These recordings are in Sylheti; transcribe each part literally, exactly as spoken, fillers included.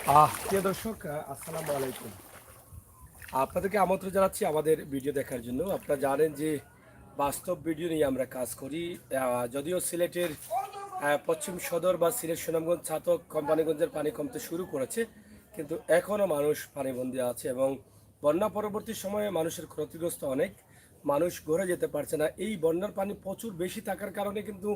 আহ প্রিয় দর্শক, আহ, আসসালামু আলাইকুম। আপনাদেরকে আমন্ত্রণ জানাচ্ছি আমাদের ভিডিও দেখার জন্য। আপনারা জানেন যে বাস্তব ভিডিও নিয়ে আমরা কাজ করি। আহ, যদিও সিলেটের আহ, পশ্চিম সদর বা সিলেট সুনামগঞ্জ ছাতক কোম্পানিগঞ্জের পানি কমতে শুরু করেছে, কিন্তু এখনও মানুষ পানিবন্দী আছে এবং বন্যা পরবর্তী সময়ে মানুষের ক্ষতিগ্রস্ত অনেক। মানুষ ঘরে যেতে পারছে না। এই বন্যার পানি প্রচুর বেশি থাকার কারণে কিন্তু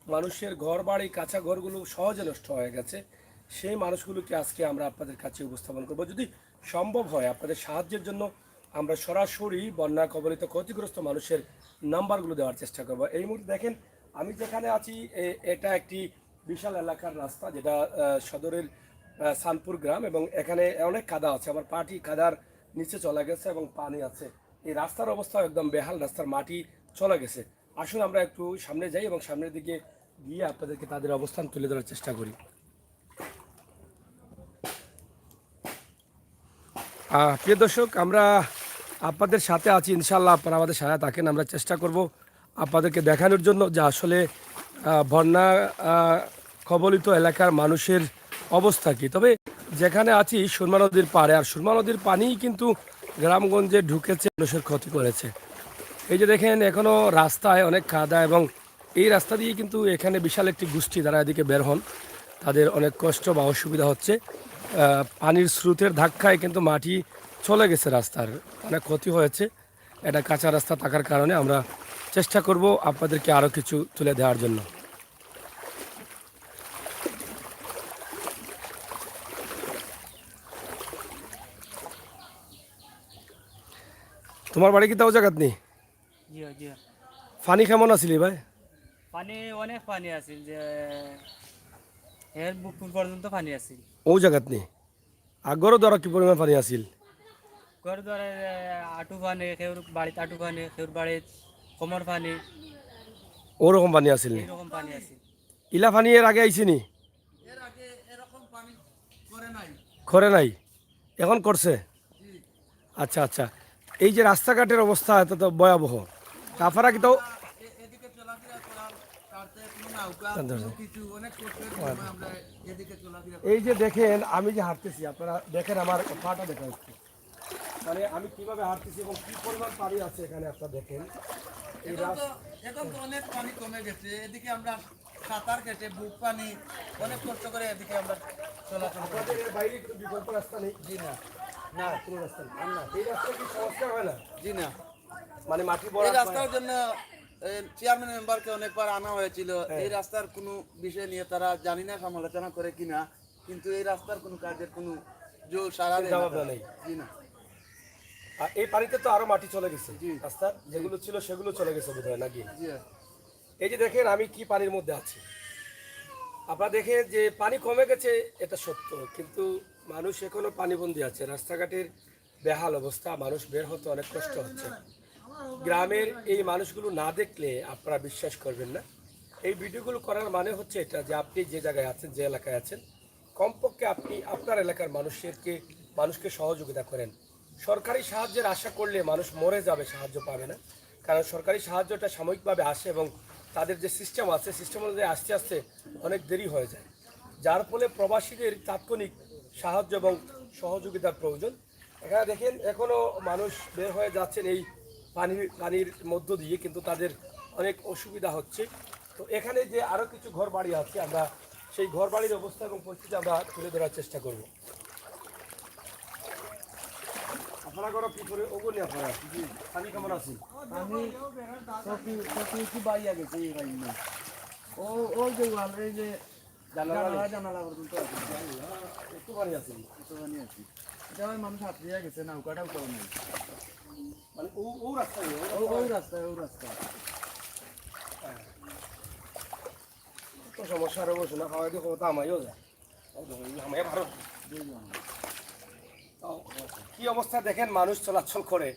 মানুষের ঘর বাড়ি, কাঁচা ঘরগুলো সহজে নষ্ট হয়ে গেছে। সেই মানুষগুলোকে আজকে আমরা আপনাদের কাছে উপস্থাপন করব। যদি সম্ভব হয়, আপনাদের সাহায্যের জন্য আমরা সরাসরি বন্যা কবলিত ক্ষতিগ্রস্ত মানুষের নাম্বারগুলো দেওয়ার চেষ্টা করব। এই মুহূর্তে দেখেন, আমি যেখানে আছি, এ-, এটা একটি বিশাল এলাকার রাস্তা, যেটা আহ, সদরের আহ, সানপুর গ্রাম, এবং এখানে অনেক কাদা আছে। আমার পাটি কাদার নিচে চলে গেছে এবং পানি আছে। এই রাস্তার অবস্থা একদম বেহাল, রাস্তার মাটি চলে গেছে। আসুন, আমরা একটু সামনে যাই এবং সামনের দিকে গিয়ে আপনাদেরকে তাদের অবস্থান তুলে ধরার চেষ্টা করি। আহ, প্রিয় দর্শক, আমরা আপনাদের সাথে আছি, ইনশাআল্লাহ আপনারা আমাদের সাথে থাকেন। আমরা চেষ্টা করব আপনাদেরকে দেখানোর জন্য যে আসলে আহ, বন্যা আহ, কবলিত এলাকার মানুষের অবস্থা কি। তবে যেখানে আছি সুরমা নদীর পাড়ে, আর সুরমা নদীর পানিই কিন্তু গ্রামগঞ্জে ঢুকেছে, মানুষের ক্ষতি করেছে। এই যে দেখেন, এখনো রাস্তায় অনেক কাদা এবং এই রাস্তা দিয়ে কিন্তু এখানে বিশাল একটি গোষ্ঠী, তারা এদিকে বের হন, তাদের অনেক কষ্ট বা অসুবিধা হচ্ছে। আহ, পানির স্রোতের ধাক্কায় কিন্তু মাটি চলে গেছে রাস্তার, অনেক ক্ষতি হয়েছে। এটা কাঁচা রাস্তা থাকার কারণে আমরা চেষ্টা করব আপনাদেরকে আরও কিছু তুলে দেওয়ার জন্য। তোমার বাড়ি কিতা অউ জাগাত নি? জি, জি। পানি কেমন আছিল ভাই? পানি অনেক পানি আছিল, যে এর বুকুর পর্যন্ত পানি আছিল। অউ জাগাত নি? আগরও ধরো কি পরিমাণ পানি আছিল? ঘর দুয়ারে, এ, আঁটু পানি, কেউর বাড়িত আঁটু পানি, কেউর বাড়িত কোমর পানি। ওরকম পানি আছিল নি? এইরকম পানি আছিল। ইলা পানি এর আগে আইছে নি? এর আগে এরকম পানি করে নাই। করে নাই? এখন করছে? জি। আচ্ছা, আচ্ছা। এই যে রাস্তাঘাটের অবস্থা, এত তো ভয়াবহ। তারপরে কি তো এ-, এদিকে চলাফেরা করার, তার তো কোনো নৌকা, না, ধরো। কোনো কিছু, অনেক কষ্টের বিনিময়ে আমরা এদিকে চলাফেরা করি। এই যে দেখেন, আমি যে হাঁটতেছি, আপনারা দেখেন আমার পাটা দেখা যাচ্ছে। মানে আমি কিভাবে হাঁটতেছি এবং কি পরিমাণ পানি আছে এখানে, আপনারা দেখেন। এই এখন রাস- তো, এখন তো অনেক পানি কমে গেছে। এদিকে আমরা সাঁতার কেটে বুক পানি অনেক কষ্ট করে এদিকে আমরা চলাচল করি। আপনাদের এর বাইরে কোনো বিকল্প রাস্তা নেই? জি না। না। কোনো রাস্তা নেই? আর না। এই রাস্তা কি সংস্কার হয় না? জি না। মানে মাটি এই ভরাট হয়? রাস্তার জন্য, এ, চেয়ারম্যান মেম্বারকে অনেকবার আনা হয়েছিল। হ্যাঁ। এই রাস্তার কোনো বিষয় নিয়ে তারা জানি না সমালোচনা করে কিনা, কিন্তু এই রাস্তার কোনো কাজের কোনো জোর সাড়া দেয় না জবাব তারা। নেই। জি না। আর এই পানিতে তো আরো মাটি চলে গেছে। জি। রাস্তার জি। যেগুলো ছিল সেগুলো চলে গেছে বোধহয়, নাকি? জি। এই যে দেখেন আমি কি পানির মধ্যে আছি। আপনারা দেখেন যে পানি কমে গেছে, এটা সত্য, কিন্তু মানুষ এখনো পানিবন্দী আছে। রাস্তাঘাটের বেহাল অবস্থা, মানুষ বের হতে অনেক কষ্ট হচ্ছে। গ্রামের এই মানুষগুলো না দেখলে আপনারা বিশ্বাস করবেন না। এই ভিডিওগুলো করার মানে হচ্ছে এটা যে আপনি যে জায়গায় আছেন, যে এলাকায় আছেন, কমপক্ষে আপনি আপনার এলাকার মানুষদেরকে, মানুষকে সহযোগিতা করেন। সরকারি সাহায্যের আশা করলে মানুষ মরে যাবে, সাহায্য পাবে না। কারণ সরকারি সাহায্যটা সাময়িকভাবে আসে এবং তাদের যে সিস্টেম আছে, সিস্টেম অনুযায়ী আস্তে আস্তে অনেক দেরি হয়ে যায়, যার ফলে প্রবাসীদের তাৎক্ষণিক সাহায্য এবং সহযোগিতার প্রয়োজন। এখানে দেখেন, এখনো মানুষ বের হয়ে যাচ্ছেন এই পানি, পানির মধ্য দিয়ে, কিন্তু তাদের অনেক অসুবিধা হচ্ছে। তো এখানে যে আরো কিছু ঘর বাড়ি আছে, আমরা সেই ঘর বাড়ির অবস্থা এবং পরিস্থিতি আমরা তুলে ধরার চেষ্টা করব। আপনারা ঘর কি করে ওগুলি আপনারা? জি। পানি কেমন আছে? আমি চকি, চকি কি বাইয়া গেছে এই বাইয়া। ও, ওই যে ওয়াল, এই যে জানালা জানালা, নেই? জানালা পর্যন্ত আছে। একটু পানি আছে। একটু পানি আছে। এটা ওই মানুষ হাত দিয়ে গেছে, নৌকাটা উঠাও নাই। মানে ও, ও রাস্তায়, ও ও, ওই রাস্তায়। রাস্তায়, ও রাস্তায়। তো সমস্যা আরো বসে না, খাওয়া দিয়ে ক্ষমতা আমাইও যায়। ও তো, এই আমায় ভালো। বুঝলাম। তো, কি অবস্থা দেখেন মানুষ চলাচল করে।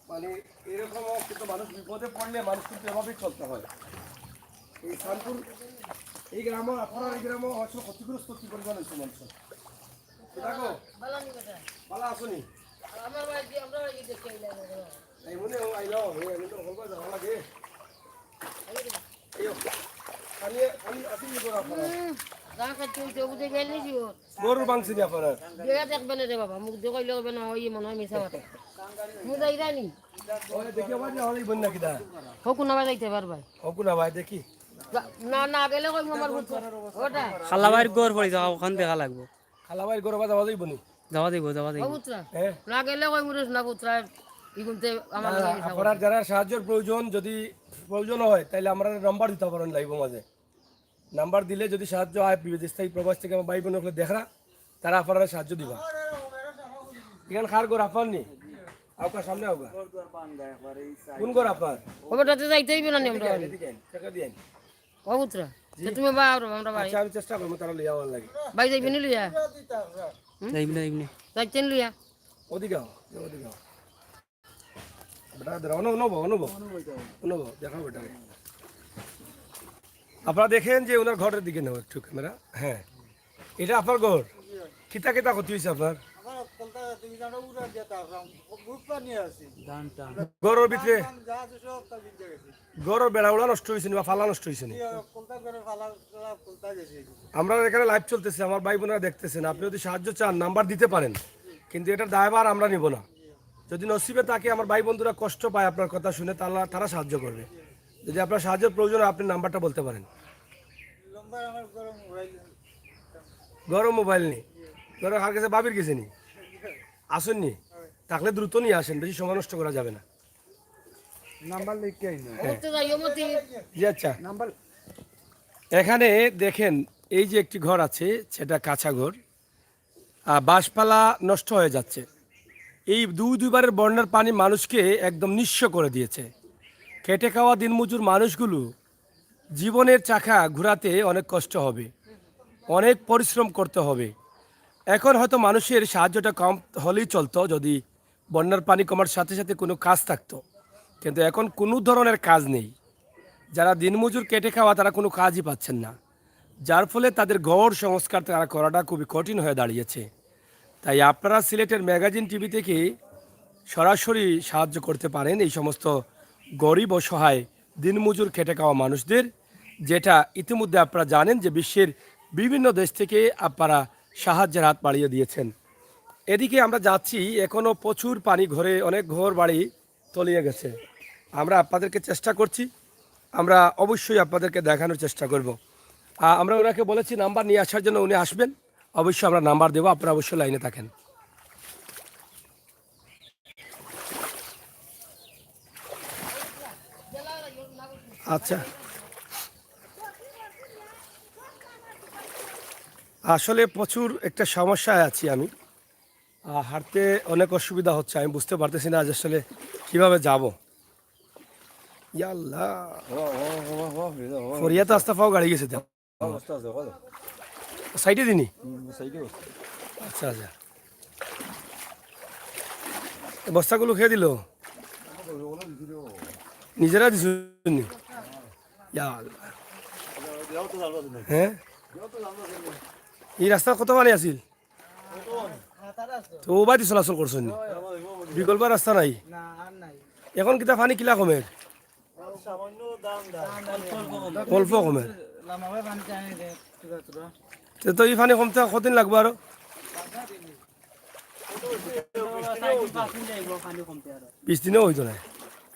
মানে এরকমও কিন্তু মানুষ বিপদে পড়লে মানুষ কিন্তু এভাবেই চলতে হয়। এই শানপুর, এই গ্রামও, আপনার এই গ্রামও হয়তো ক্ষতিগ্রস্ত কি পরিমাণ হয়েছে মানুষ। দেখো, ভালো আছো নি? আমার বাড়ি দিয়ে আমরা ওই দিকে এলাম। এই মনে হয় আইলো, এই আমি তো বলবো যাওয়া লাগে। এই, আমি, আমি আসি নি বড় আপনারা। গান খাইতে হইতে বুঝে গেল নি জীবন। গরুর মাংস দিয়া করার। গেয়া দেখবে না রে বাবা, মুখ দিয়ে কইলে হবে না, ওই মনে হয় মিছা মাথা। বুঝাই জানি। ওই দেখি আবার না হলেই বন্যা কিতা। হোক না বাজাইতে পারবাই। হকু না ভাই দেখি। না, না গেলে কই আমার বুঝ। ওটা। খালাবাইর ঘর পড়ি যাওয়া, ওখান দেখা লাগবো। খালাবাইর গরু বাজা বাজাই বনি। যাওয়া দিব, যাওয়া দিব। ও পুত্রা। হ্যাঁ। না গেলে কই মুরেশ না পুত্রা। ইগুনতে আমার না, লগে মিছা আপনার যারা সাহায্যর প্রয়োজন, যদি প্রয়োজন হয়, তাহলে আমরা নাম্বার দিতে পারেন লাইভের মাঝে। নাম্বার দিলে যদি সাহায্য হয়, বিদেশ থেকে প্রবাস থেকে আমার ভাই বোন হকলে দেখরা, তারা আপনারা সাহায্য দিবা। এখানে খার ঘর আপনার নি? আউকা সামনে আউকা। কোন ঘর আপনার? ও বেটা তো যাইতে হইবে না নি আমরা। এদিকে আইন, টাকা দিয়ে আইন। ও পুত্রা। তো তুমি বা আমরা ভাই। আচ্ছা, আমি চেষ্টা করবো তারা লিয়া আমার লাগে। ভাই যাইবি নি লইয়া। যাইব না, যাইব না। যাইতেন লইয়া। ওদিকে আও, ওদিকে আও। বেটা, দাঁড়াও, অনু-, অনুভব, অনুভব। অনুভব, দেখাও বেটারে। আপনারা দেখেন যে ওনার ঘরের দিকে নেও একটু ক্যামেরা। হ্যাঁ, এটা আপনার ঘর। কিতা কিতা ক্ষতি হয়েছে আপনার? আমার কলতা তুমি জানো উড়া দিয়ে তারলাম, গ্রুপ নিয়ে আছি। ধান টান। ঘরের ভিতরে, যা আছে সব তা ভিজে গেছে। ঘরের বেড়া উড়া নষ্ট হয়েছে নি বা ফালা নষ্ট হয়েছে নি? কলতা করে ফালা ফালা কলতা গেছে। আমরা এখানে লাইভ চলতেছে, আমার ভাই বোনেরা দেখতেছেন। আপনি যদি সাহায্য চান, নাম্বার দিতে পারেন, কিন্তু এটার দায়ভার আমরা নিব না। যদি নসিবে থাকে, আমার ভাই বন্ধুরা কষ্ট পায় আপনার কথা শুনে, তারা তারা সাহায্য করবে। যদি আপনার সাহায্যর প্রয়োজন হয়, আপনি নাম্বারটা বলতে পারেন। নম্বর আমার গরম মোবাইল। ঘরো মোবাইল নেই, ঘরো কার গেছে? ভাবির গেছে নি? আসেননি? থাকলে দ্রুত নিয়ে আসেন, বেশি সময় নষ্ট করা যাবে না। নাম্বার লিখে আইন। ও তো যাইও মতি। জি আচ্ছা, নাম্বার এখানে দেখেন, এই যে একটি ঘর আছে, সেটা কাঁচা ঘর, আহ, বাঁশপালা নষ্ট হয়ে যাচ্ছে। এই দুই দুইবারের বন্যার পানি মানুষকে একদম নিঃস্ব করে দিয়েছে। খেটে খাওয়া দিনমজুর মানুষগুলো জীবনের চাকা ঘোরাতে অনেক কষ্ট হবে, অনেক পরিশ্রম করতে হবে। এখন হয়তো মানুষের সাহায্যটা কম হলেই চলতো, যদি বন্যার পানি কমার সাথে সাথে কোনো কাজ থাকতো, কিন্তু এখন কোনো ধরনের কাজ নেই। যারা দিনমজুর খেটে খাওয়া, তারা কোনো কাজই পাচ্ছেন না, যার ফলে তাদের ঘর সংস্কার তারা করাটা খুবই কঠিন হয়ে দাঁড়িয়েছে। তাই আপনারা সিলেটের ম্যাগাজিন টিভি থেকে সরাসরি সাহায্য করতে পারেন এই সমস্ত গরিব, অসহায়, দিনমজুর, খেটে খাওয়া মানুষদের, যেটা ইতিমধ্যে আপনারা জানেন যে বিশ্বের বিভিন্ন দেশ থেকে আপনারা সাহায্যের হাত বাড়িয়ে দিয়েছেন। এদিকে আমরা যাচ্ছি, এখনও প্রচুর পানি, ঘরে অনেক ঘর বাড়ি তলিয়ে গেছে। আমরা আপনাদেরকে চেষ্টা করছি, আমরা অবশ্যই আপনাদেরকে দেখানোর চেষ্টা করব। আ, আমরা ওনাকে বলেছি নাম্বার নিয়ে আসার জন্য, উনি আসবেন, অবশ্যই আমরা নাম্বার দেবো, আপনারা অবশ্যই লাইনে থাকেন। আচ্ছা, আসলে প্রচুর একটা সমস্যায় আছি আমি। আহ, হাঁটতে অনেক অসুবিধা হচ্ছে, আমি বুঝতে পারতেছি না আজ আসলে কিভাবে যাব। ইয়া আল্লাহ, ফরিয়া তো আস্তা পাও গাড়ি গেছে তো। সাইডে দিনি। আচ্ছা আচ্ছা, এই বস্তাগুলো খেয়ে দিল, নিজেরা দিছনি। ইয়া আল্লাহ। হ্যাঁ, এই রাস্তা কত পানি আছিল? তো ও বাদি চলাচল করছনি, বিকল্প রাস্তা নাই। এখন কিতা পানি কিলা কমের? অল্প কমের। তে তো এই পানি কমতে কতদিন লাগবো আরো? বিশ দিনেও হইতো না।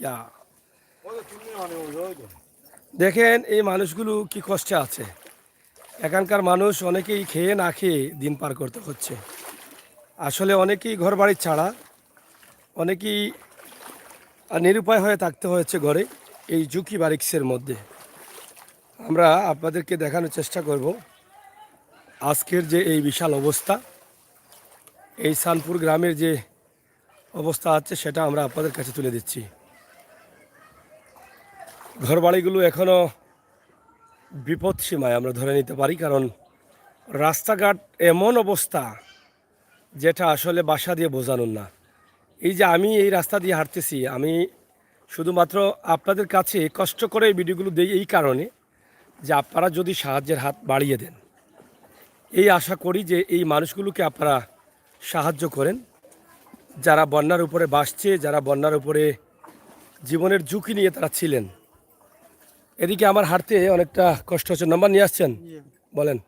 ইয়া। দেখেন এই মানুষগুলো কি কষ্টে আছে। এখানকার মানুষ অনেকেই খেয়ে না খেয়ে দিন পার করতে হচ্ছে। আসলে অনেকেই ঘর বাড়ি ছাড়া, অনেকেই, আহ, নিরুপায় হয়ে থাকতে হয়েছে ঘরে এই ঝুঁকি বা রিস্কের মধ্যে। আমরা আপনাদেরকে দেখানোর চেষ্টা করব আজকের যে এই বিশাল অবস্থা, এই সানপুর গ্রামের যে অবস্থা আছে সেটা আমরা আপনাদের কাছে তুলে দিচ্ছি। ঘরবাড়িগুলো এখনও বিপদ সীমায় আমরা ধরে নিতে পারি, কারণ রাস্তাঘাট এমন অবস্থা যেটা আসলে ভাষা দিয়ে বোঝানোর না। এই যে আমি এই রাস্তা দিয়ে হাঁটতেছি, আমি শুধুমাত্র আপনাদের কাছে কষ্ট করে এই ভিডিওগুলো দেই এই কারণে যে আপনারা যদি সাহায্যের হাত বাড়িয়ে দেন, এই আশা করি যে এই মানুষগুলোকে আপনারা সাহায্য করেন, যারা বন্যার উপরে ভাসছে, যারা বন্যার উপরে জীবনের ঝুঁকি নিয়ে তারা ছিলেন। এদিকে আমার হাঁটতে অনেকটা কষ্ট হচ্ছে। নাম্বার নিয়ে আসছেন? বলেন।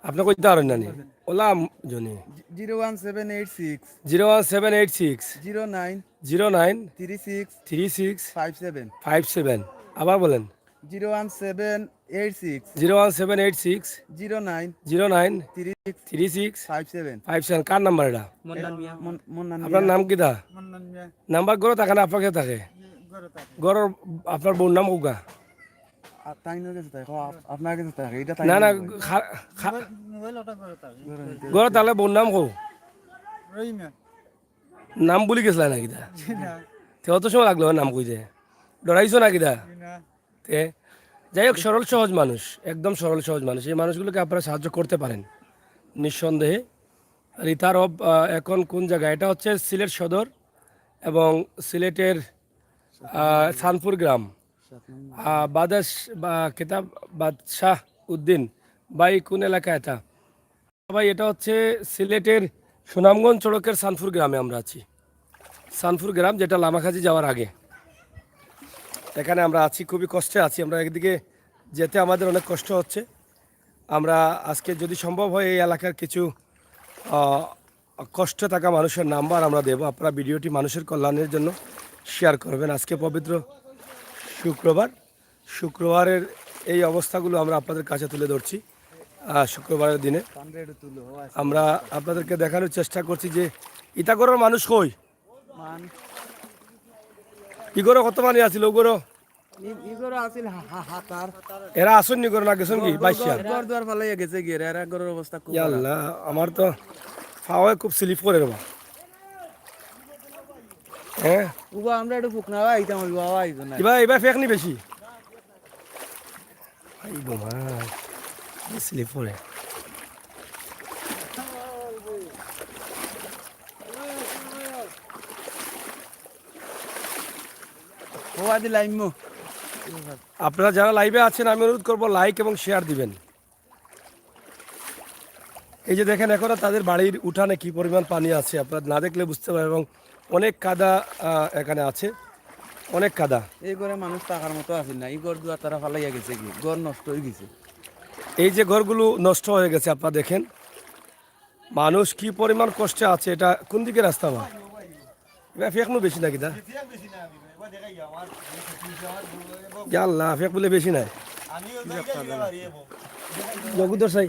আপনি কইতা পারইন না নি? OLA Johnny. Zero one seven eight six Zero one seven eight six zero nine zero nine three six three six five seven. Five seven। আবার বলেন। Zero one seven eight six Zero one seven eight six zero nine zero nine three six three six five seven. Five seven। কার নাম্বার এটা? মন্নান মিয়া। মন্নান আপনার মিয়া। নাম কিতা? মন্নান মিয়া। নাম্বার ঘরো থাকে না আপনার কাছে থাকে? ঘরর আপনার বউর নাম কউক্কা? আর তাইনর গেছে থাকে, ও, আপ- আপনার গেছে থাকে, এটা তাই না না, নাম্বার। খা- খা- মোবাইল ওটা করে তার। ঘরো তাহলে বউর নাম কও। রহিমা। নাম ভুলি গেছিলা না কিতা? জি না। তে অত সময় লাগলো নাম কইতে? ডরাইছো না কিতা? জি না। তে যাই হোক, সরল সহজ মানুষ, একদম সরল সহজ মানুষ। এই মানুষগুলোকে আপনারা সাহায্য করতে পারেন নিঃসন্দেহে। রিতা রব আহ, এখন কোন জায়গায়? এটা হচ্ছে সিলেট সদর এবং সিলেটের আহ, সানপুর গ্রাম। আহ, বাদাস বা কিতাব বাদশাহ উদ্দিন ভাই, কোন এলাকা এটা? ভাই, এটা হচ্ছে সিলেটের সুনামগঞ্জ সড়কের সানপুর গ্রামে আমরা আছি। সানপুর গ্রাম, যেটা লামাখাজি যাওয়ার আগে, এখানে আমরা আছি। খুবই কষ্টে আছি আমরা, একদিকে যেতে আমাদের অনেক কষ্ট হচ্ছে। আমরা আজকে যদি সম্ভব হয় এই এলাকার কিছু আহ, কষ্টে থাকা মানুষের নাম্বার আমরা দেব। আপনারা ভিডিওটি মানুষের কল্যাণের জন্য শেয়ার করবেন। আজকে পবিত্র শুক্রবার, শুক্রবারের এই অবস্থাগুলো আমরা আপনাদের কাছে তুলে ধরছি আহ, শুক্রবারের দিনে। আমরা আপনাদেরকে দেখানোর চেষ্টা করছি যে ইতা ঘরর মানুষ কই। মান ই ঘরো কত পানি আছিল? ও ঘরো ই- ই ঘরো আছিল হা- হা- হাতার। এরা আসন নি ঘরো না গেছেন কি? বাইশিয়া। ঘর দুয়ার ফালাইয়া গেছে গিয়ে, এরা ঘরর অবস্থা খুব ইয়া খারাপ। আল্লাহ, আমার তো পাওয়ে খুব স্লিপ করে রে বা। হ্যাঁ, উবা আমরা একটু ফুকনা আইতাম, ওই বাবা আইতো না। এবার এবার ফেক নি বেশি। আই বোমা, স্লিপ করে। ও আদি লাইমো। আপনারা যারা লাইভে আছেন, আমি অনুরোধ করব লাইক এবং শেয়ার দিবেন। এই যে দেখেন, এখনো তাদের বাড়ির উঠানে কি পরিমাণ পানি আছে, আপনারা না দেখলে বুঝতে পারবেন। এবং অনেক কাদা আহ, এখানে আছে, অনেক কাদা। এই ঘরে মানুষ থাকার মতো আছিল না, এই ঘর দুয়ার তারা ফালাইয়া গেছে কি, ঘর নষ্ট হয়ে গেছে। এই যে ঘরগুলো নষ্ট হয়ে গেছে, আপনারা দেখেন মানুষ কি পরিমাণ কষ্টে আছে। এটা কোন দিকে রাস্তা বা? এবার ফেকনু বেশি নাকি দা? ইয়া আল্লাহ, ফেক বলে বেশি নাই। জগুদর সাই।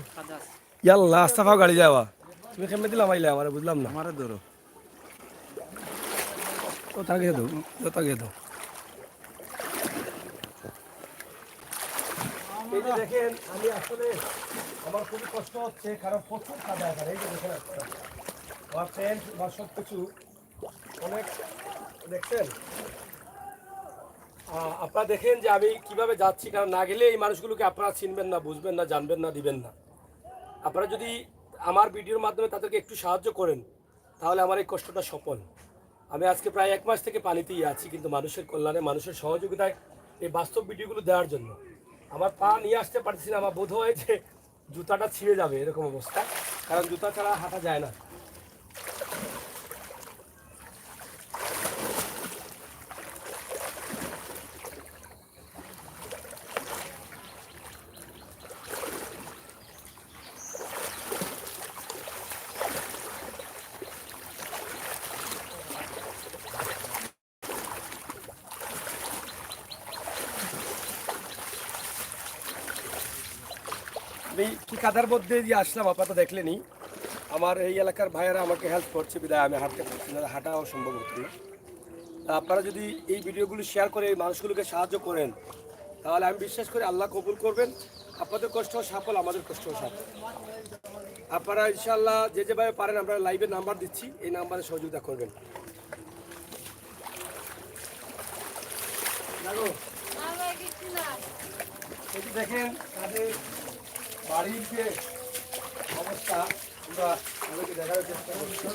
ইয়া আল্লাহ, আস্তা ফাও গাড়ি যাওয়া। তুমি কেমনে দিলাম আইলে আমারে, বুঝলাম না। আমারে ধরো। ও তাকে দাও, ও তাকে দাও। এই যে দেখেন, আমি আসলে, আমার খুবই কষ্ট হচ্ছে, কারণ প্রচুর কাদা এখানে। এই যে দেখেন, আমার প্যান্ট বা সব কিছু অনেক, দেখছেন? আহ, আপনারা দেখেন যে আমি কিভাবে যাচ্ছি, কারণ না গেলে এই মানুষগুলোকে আপনারা চিনবেন না, বুঝবেন না, জানবেন না, দিবেন না। আপনারা যদি আমার ভিডিওর মাধ্যমে তাদেরকে একটু সাহায্য করেন, তাহলে আমার এই কষ্টটা সফল। আমি আজকে প্রায় এক মাস থেকে পানিতেই আছি, কিন্তু মানুষের কল্যাণে, মানুষের সহযোগিতায় এই বাস্তব ভিডিওগুলো দেওয়ার জন্য। আমার পা নিয়ে আসতে পারছি না, আমার বোধ হয় যে জুতাটা ছিঁড়ে যাবে, এরকম অবস্থা, কারণ জুতা ছাড়া হাঁটা যায় না। আমি কি কাদার মধ্যে দিয়ে আসলাম, আপনারা তো দেখলেনই। আমার এই এলাকার ভাইয়েরা আমাকে হেল্প করছে, বিধায় আমি হাঁটতে পারছি না, হাঁটাও সম্ভব হচ্ছে না। তা আপনারা যদি এই ভিডিওগুলো শেয়ার করে এই মানুষগুলোকে সাহায্য করেন, তাহলে আমি বিশ্বাস করি আল্লাহ কবুল করবেন। আপনাদের কষ্ট সাফল, আমাদের কষ্ট সাফল। আপনারা ইনশাআল্লাহ যে যেভাবে পারেন, আমরা লাইভের নাম্বার দিচ্ছি, এই নাম্বারে সহযোগিতা করবেন। দেখো, এই যে দেখেন তাদের বাড়ির যে অবস্থা, আমরা তাদেরকে দেখার চেষ্টা করছি।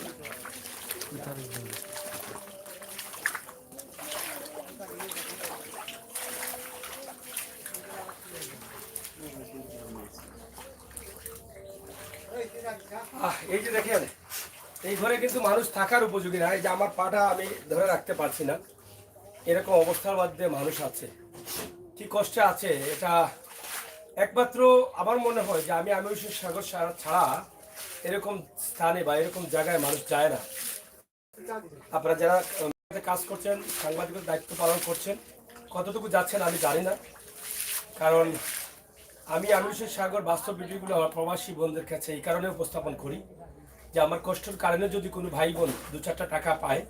আহ, এই যে দেখেন, এই ঘরে কিন্তু মানুষ থাকার উপযোগী না। এই যে আমার পাটা আমি ধরে রাখতে পারছি না, এরকম অবস্থার মধ্যে মানুষ আছে। কি কষ্টে আছে এটা, একমাত্র আমার মনে হয় যে আমি আমির হোসেন সাগর ছাড়া ছাড়া এরকম স্থানে বা এরকম জায়গায় মানুষ যায় না। আপনারা যারা, আহ, কাজ করছেন, সাংবাদিকতার দায়িত্ব পালন করছেন, কতটুকু যাচ্ছেন আমি জানি না। কারণ আমি আমির হোসেন সাগর বাস্তব ভিডিওগুলো আমার প্রবাসী বন্ধুদের কাছে এই কারণে উপস্থাপন করি যে আমার কষ্টের কারণে যদি কোনো ভাই বোন দু চারটা টাকা পায়,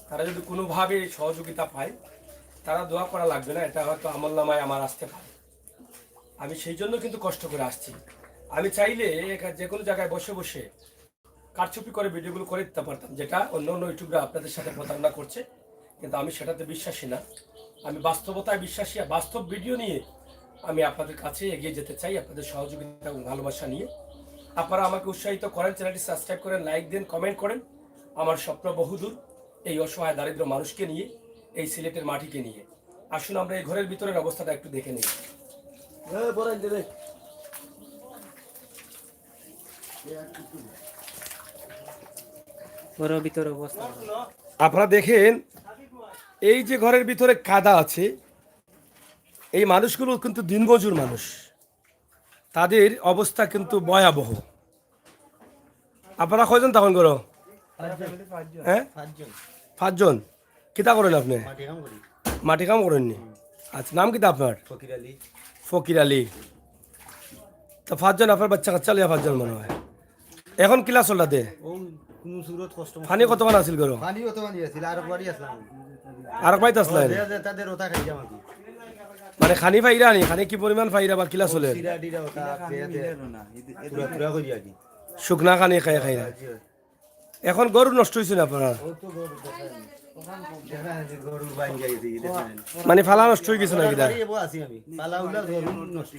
তারা যদি কোনোভাবে সহযোগিতা পায়, তারা দোয়া করা লাগবে না, এটা হয়তো আমল নামায় আমার আসতে পারে। আমি সেই জন্য কিন্তু কষ্ট করে আসছি। আমি চাইলে একা-, যে কোনো জায়গায় বসে বসে কারচুপি করে ভিডিওগুলো করে দিতে পারতাম, যেটা অন্য অন্য ইউটিউবরা আপনাদের সাথে প্রতারণা করছে, কিন্তু আমি সেটাতে বিশ্বাসী না। আমি বাস্তবতায় বিশ্বাসী, আর বাস্তব ভিডিও নিয়ে আমি আপনাদের কাছে এগিয়ে যেতে চাই, আপনাদের সহযোগিতা এবং ভালোবাসা নিয়ে। আপনারা আমাকে উৎসাহিত করেন, চ্যানেলটি সাবস্ক্রাইব করেন, লাইক দেন, কমেন্ট করেন। আমার স্বপ্ন বহুদূর, এই অসহায় দারিদ্র মানুষকে নিয়ে, এই সিলেটের মাটিকে নিয়ে। আসুন আমরা এই ঘরের ভিতরের অবস্থাটা একটু দেখে নিই। ঘরের ভিতরে অবস্থা। আপনারা দেখেন, এই যে ঘরের ভিতরে কাদা আছে, এই মানুষগুলো কিন্তু দিনমজুর মানুষ, তাদের অবস্থা কিন্তু ভয়াবহ। আপনারা কয়জন তখন করো? হ্যাঁ, পাঁচজন। কিতা করেন আপনি? মাটি কাম করি। মাটি কাম করেননি? আচ্ছা, নাম কিতা আপনার? ফকির আলী। ফকির আলী। তো পাঁচজন আপনার বাচ্চা কাচ্চা লইয়া পাঁচজন মনে হয়। এখন কিলা চলরা দে? ও, কোনো সুরত কষ্ট মষ্ট। পানি কতখান আছিল ঘরো? পানি অত পানি আছিল, আরক বাড়ি আসলাম। আরক বাড়িত আসলা? ও, যে, যে, তাদের ওটা খাই যাম আর কি। মানে খানি পাইরা নি? খানি কি পরিমাণ পাইরা বা কিলা চলে? সিরা ডিরা ওটা, যে, যে, তুরা, তুরা করি আর কি। শুকনা খানি খাই, খাই না। জি। এখন গরু নষ্ট হইছে না আপনার? ও তো গরু দেখা যায়। দেখা যায় যে গরু বাইন যাই দিয়ে দেখা যায়। মানে ফালা নষ্ট হয়ে গেছে না কিতা? বাড়ি এবো আছি আমি। ফালা উলা গরু নষ্ট।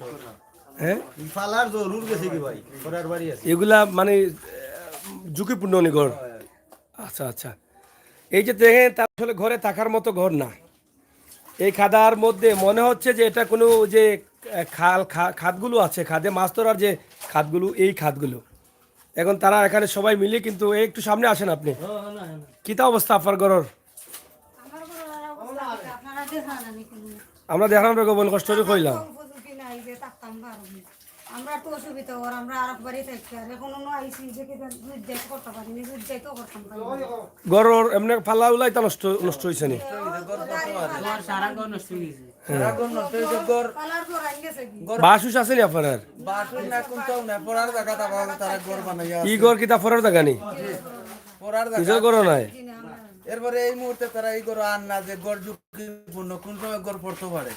হ্যাঁ? ফালার জরুর গেছে কি ভাই? করার বাড়ি আছে। এগুলা মানে, আহ, ঝুঁকিপূর্ণ নি ঘর? হয়। আচ্ছা, আচ্ছা। এই যে দেখেন, তার আসলে ঘরে থাকার মতো ঘর না। এই খাদার মধ্যে মনে হচ্ছে যে এটা কোনো যে, আহ, খাল, খা-, খাদগুলো আছে, খাদে মাছ ধরার যে খাদগুলো, এই খাদগুলো। এখন তারা এখানে সবাই মিলে, কিন্তু এই একটু সামনে আসেন আপনি। হ্যাঁ, হ্যাঁ, হ্যাঁ। কিতা অবস্থা আপনার ঘরর? আমার ঘরর আর অবস্থা আছে, আপনারা দেখেন আমি কোনো আমরা দেখলাম রে গোপন কষ্ট করে কইলাম। উপযোগী নাই যে থাকতাম পারবো। আমরা তো অসুবিধা ওর, আমরা আরক বাড়ি থাকি, আর এখন অন্য আইসি যে কি দুধ যাইতে করতে পারিনি, দুধ যাইতেও করতাম পারিনি। ঘরর এমনি ফালা উলাইতা নষ্ট, নষ্ট হইছে নি? ঘর সারা ঘর নষ্ট হয়ে গেছে। হ্যাঁ। ঘর নষ্ট হয়েছে, ঘর, ফালার ঘর আইন গেছে কি? ঘর বাসুস আছে নি আপনার? বাসুস না, কোনটাও না, পড়ার জায়গা তারা, তারা ঘর বানাইয়া ই আছে। ঘর কিতা পড়ার জায়গা নি? জি, পড়ার জায়গা। নিজের ঘরও নাই? জি না, আমরা নাই। এরপরে এই মুহূর্তে তারা এই ঘর আর না, যে ঘর ঝুঁকিপূর্ণ, কোন সময় ঘর পড়তে পারে।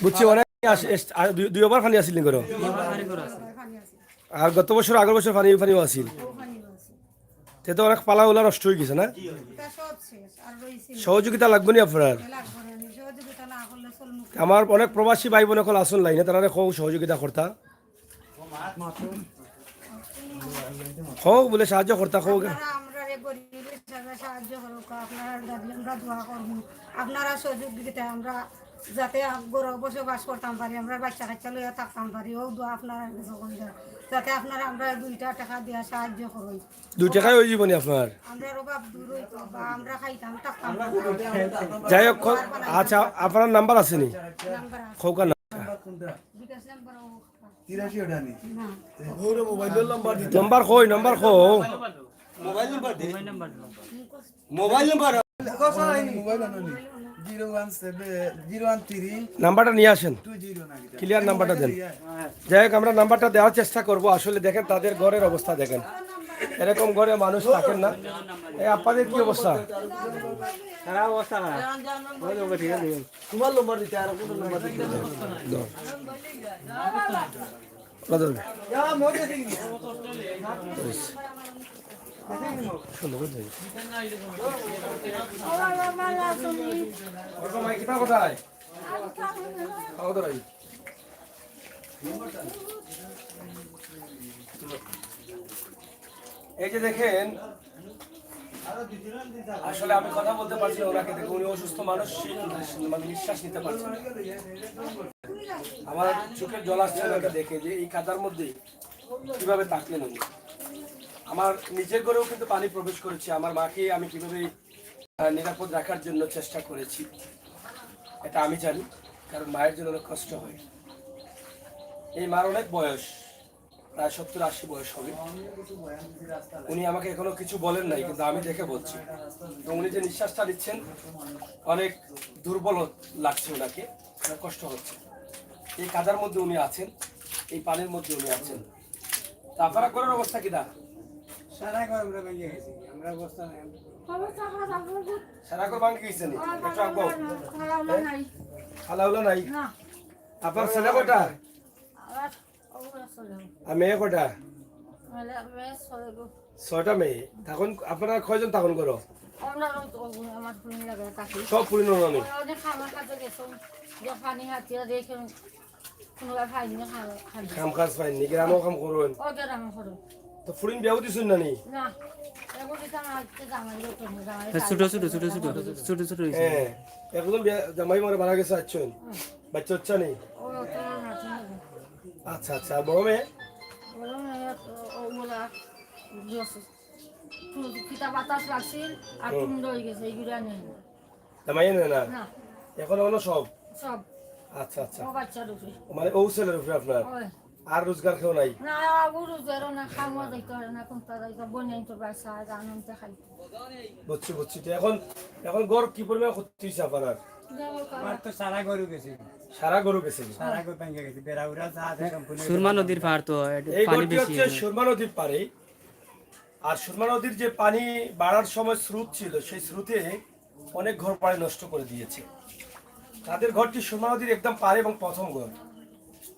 বুঝছি, অনেক আস-, এস-, আর দুই, দুইবার পানি আসিল নি ঘরো? দুইবার পানি ঘরো আছে। আর গত বছর, আগের বছর পানি, পানিও আসিল। ও পানিও আছে। তে তো অনেক ফালা উলা নষ্ট হয়ে গেছে না? এটা সব শেষ, আর রইছে না। সহযোগিতা লাগবে নি আপনার? এ লাগবে না, সহযোগিতা না করলে চলবো কি? আমার অনেক প্রবাসী ভাই বোন এখন আসুন লাইনে, তারা খুব সহযোগিতা করতা। হোক বলে সাহায্য করতা, হোক। আপনারা আমরারে গরিব হিসাবে সাহায্য করুক, আপনারা দাবি আমরা দোয়া করবো, আপনারা সহযোগিতা আমরা যাতে ঘরো বসবাস করতাম পারি, আমরা বাচ্চা কাচ্চা লইয়া থাকতাম পারি, ও দোয়া আপনারা কাছে করি যান। যাতে আপনারা আমরা দুইটা টাকা দিয়া সাহায্য করুন। দুই টাকায় হয়ে যাবো নি আপনার? আমরার অভাব দূর হইতো বা আমরা খাইতাম, থাকতাম পারি। যাই হোক, খ-, আচ্ছা, আপনার নাম্বার আছে নি? নাম্বার আছে। খোকা না। বিকাশ নাম্বার ও তিরাশি ওটা নি। না। নম্বর কই, নম্বর কো? মোবাইল নাম্বার দে। Mobile number. Mobile number. Mobile আনো নি। Zero one seven, zero one three. নাম্বারটা নিয়ে আসেন। টু জিরো না কিতা? ক্লিয়ার নাম্বারটা দেন। যাই হোক, আমরা নাম্বারটা দেওয়ার চেষ্টা করব। আসলে দেখেন, তাদের ঘরের অবস্থা দেখেন, এরকম ঘরে মানুষ থাকেন না। এই আপনাদের কি অবস্থা? খারাপ অবস্থা, খারাপ। ওই লোক ঠিক আছে। তোমার নম্বর দিতে আর কোনো নম্বর দিতে না। দাও। ওটা ধরবে। সুন্দর করে ধরবে। ওর বাবা মারা আছে। ওর বাবা কিতা কোথায়? খাওয়া দাওয়া। এই যে দেখেন, আসলে আমি কথা বলতে পারছি না ওনাকে দেখে, উনি অসুস্থ মানুষ, মানে নিঃশ্বাস নিতে পারছেন না। আমার চোখের জল আসছে ওনাকে দেখে যে এই কাদার মধ্যে কিভাবে থাকলেন উনি। আমার নিজের ঘরেও কিন্তু পানি প্রবেশ করেছে, আমার মাকে আমি কিভাবে, আহ, নিরাপদ রাখার জন্য চেষ্টা করেছি, এটা আমি জানি, কারণ মায়ের জন্য অনেক কষ্ট হয়। এই মার অনেক বয়স, প্রায় সত্তর আশি বয়স হবে। উনি আমাকে এখনো কিছু বলেন নাই, কিন্তু আমি দেখে বলছি। এবং উনি যে নিঃশ্বাসটা নিচ্ছেন, অনেক দুর্বল লাগছে ওনাকে, অনেক কষ্ট হচ্ছে। এই কাদার মধ্যে উনি আছেন, এই পানির মধ্যে উনি আছেন। তা আপনারা ঘরের অবস্থা কিতা? সারা ঘর আমরা ভেঙে গেছি, আমরা অবস্থা নাই। সারা ঘর ভাঙি গেছে নি? একটু আগো। খালাউলা নাই। খালাউলা নাই? না। আপনার ছেলে কয়টা? আমার ওগুলো চলে। আর মেয়ে কয়টা? মেয়ে, মেয়ে ছয় গো। ছয়টা মেয়ে। তখন আপনারা কয়জন তখন করো? আমরা তো ওগুলো আমার ফুলিন লাগে থাকি। সব ফুলিন ওনানি? ওরা ওদের খামার কাছে গেছে, যে পানি হাতিয়া দেখে কোনো পাইনি, খাওয়া, খাইনি। কাম কাজ পাইনি, গ্রামও কাম করুন। ও গ্রামও করুন। তো ফুলিন বিয়াও দিছুন না নি? না। এগুলো তো আমার আজকে জামাই লোক, জামাই ছোট, ছোট, ছোট, ছোট, ছোট, ছোট হয়েছে। হ্যাঁ, একজন বিয়া, জামাই মরে মারা গেছে, আচ্ছা। বাচ্চা হচ্ছে নি? ও তো আমার হাতে নেই। আচ্ছা, আচ্ছা, আর বড় মেয়ে? বড় মেয়ে তো ওগুলা গেছে। টু-, কিতা বাতাস লাগছিল, আর হুম। টুন্ড হয়ে গেছে, এইগুলা নেই। জামাই নেই না? না। এখন অন্য সব? সব। আচ্ছা, আচ্ছা। ও বাচ্চার উপরে। মানে ও ছেলের উপরে আপনার? ওই। আর রোজগার কেউ নাই? না, ও রোজগারও না, খাওয়া যাইতে পারে না, কোনটা যাইতে, বনে আনতে পারছে, আর আনতে খাইতে। বুঝছি, বুঝছি। তো এখন, এখন ঘর কি পরিমাণ ক্ষতি হয়েছে আপনার? আমার তো সারা গরু গেছে। সারা গরু গেছে? সারা গরু ভেঙে গেছে, বেড়া উড়া যা আছে সম্পূর্ণ সুরমা নদীর পাড় তো, এ, এই পানি ঘরটি বেশি হচ্ছে এখানে। সুরমা নদীর পাড়ে। আর সুরমা নদীর যে পানি বাড়ার সময় স্রোত ছিল, সেই স্রোতে অনেক ঘর বাড়ি নষ্ট করে দিয়েছে। তাদের ঘরটি সুরমা নদীর একদম পাড়ে এবং প্রথম ঘর।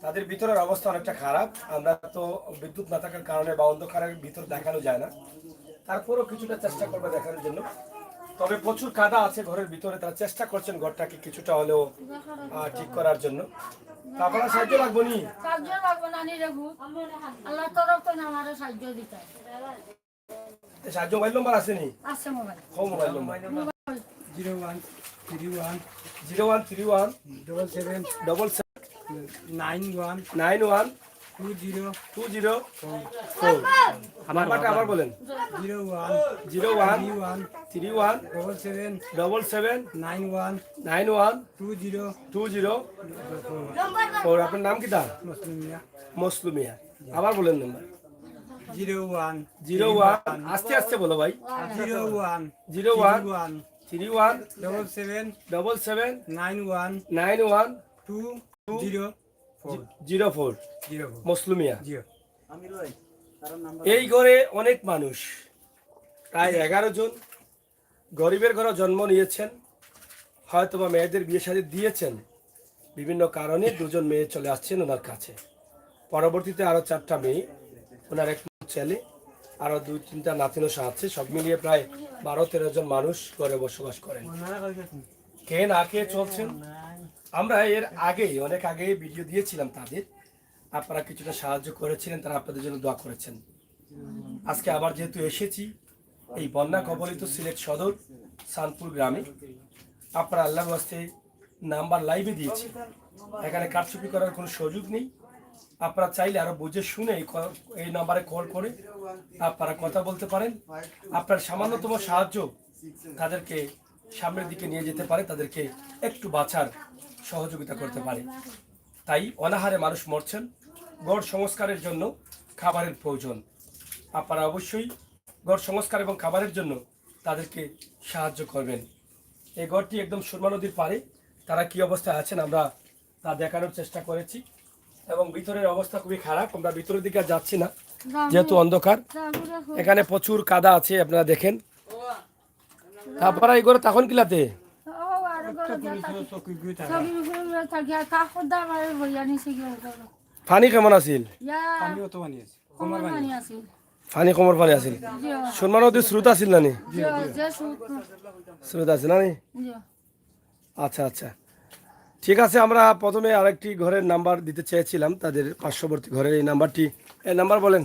তাদের ভিতরের অবস্থা অনেকটা খারাপ। আমরা তো বিদ্যুৎ না থাকার কারণে বা অন্ধকারের ভিতর দেখানো যায় না, তারপরেও কিছুটা চেষ্টা করবে দেখানোর জন্য। তবে প্রচুর কাদা আছে ঘরের ভিতরে, তারা চেষ্টা করছেন ঘরটাকে কিছুটা হলেও, আহ, ঠিক করার জন্য। তা আপনারা সাহায্য লাগবো নি? সাহায্য লাগবো না নি রে গো। আল্লাহর তরফ তো আমারে সাহায্য দিতে। এই সাহায্য মোবাইল নম্বর আছে নি? আছে মোবাইল। কও mobile number. Mobile. Zero one three one zero one three one double seven double seven nine one nine one two zero two zero four. আমার নাম্বারটা আবার বলেন। Zero one zero one three one three one double seven double seven nine one nine one two zero two zero four. আপনার নাম কিতা? মুসলিম মিয়া। মুসলিম মিয়া। আবার বলেন number. Zero one zero one. আস্তে আস্তে বলো ভাই। Zero one zero one one three one double seven double seven nine one nine one two two zero four. Zero four. Zero four. Muslim Mia. জিও। এই ঘরে অনেক মানুষ, প্রায় এগারো জন। গরিবের ঘরে জন্ম নিয়েছেন, হয়তোবা মেয়েদের বিয়ে শাদী দিয়েছেন, বিভিন্ন কারণে দুজন মেয়ে চলে আসছেন ওনার কাছে। পরবর্তীতে আরও চারটা মেয়ে, ওনার এক ছেলে, আরও দুই তিনটা নাতিনশা আছে। সব মিলিয়ে প্রায় বারো তেরো জন মানুষ ঘরে বসবাস করেন। কে না কে চলছেন। আমরা এর আগেই, অনেক আগেই ভিডিও দিয়েছিলাম তাদের, আপনারা কিছুটা সাহায্য করেছিলেন, তারা আপনাদের জন্য দোয়া করেছেন। আজকে আবার যেহেতু এসেছি এই বন্যা কবলিত সিলেট সদর চাঁদপুর গ্রামে, আপনারা আল্লাহর ওয়াস্তে নাম্বার লাইভে দিয়েছি, এখানে কারচুপি করার কোনো সুযোগ নেই। আপনারা চাইলে আরো বুঝে শুনে এই ক-, এই নাম্বারে কল করে আপনারা কথা বলতে পারেন। আপনার সামান্যতম সাহায্য তাদেরকে সামনের দিকে নিয়ে যেতে পারে, তাদেরকে একটু বাঁচার সহযোগিতা করতে পারে। তাই অনাহারে মানুষ মরছেন। ঘর সংস্কারের জন্য খাবারের প্রয়োজন। আপনারা অবশ্যই ঘর সংস্কার এবং খাবারের জন্য তাদেরকে সাহায্য করবেন। এই ঘরটি একদম সুরমা নদীর পাড়ে। তারা কি অবস্থায় আছেন আমরা তা দেখানোর চেষ্টা করেছি। এবং ভিতরের অবস্থা খুবই খারাপ, আমরা ভিতরের দিকে আর যাচ্ছি না, যেহেতু অন্ধকার। এখানে প্রচুর কাদা আছে, আপনারা দেখেন। তারপরে এই ঘরে তখন কিলাতে? পানি কেমন আছিল? পানি কমর পানি আছিল। পানি কমর পানি আছিল। সুরমা নদীর স্রোত আছিল না নি? স্রোত আছিল না নি? আচ্ছা, আচ্ছা, ঠিক আছে। আমরা প্রথমে আরেকটি ঘরের নাম্বার দিতে চেয়েছিলাম, তাদের পার্শ্ববর্তী ঘরের এই নাম্বারটি। এই নাম্বার বলেন।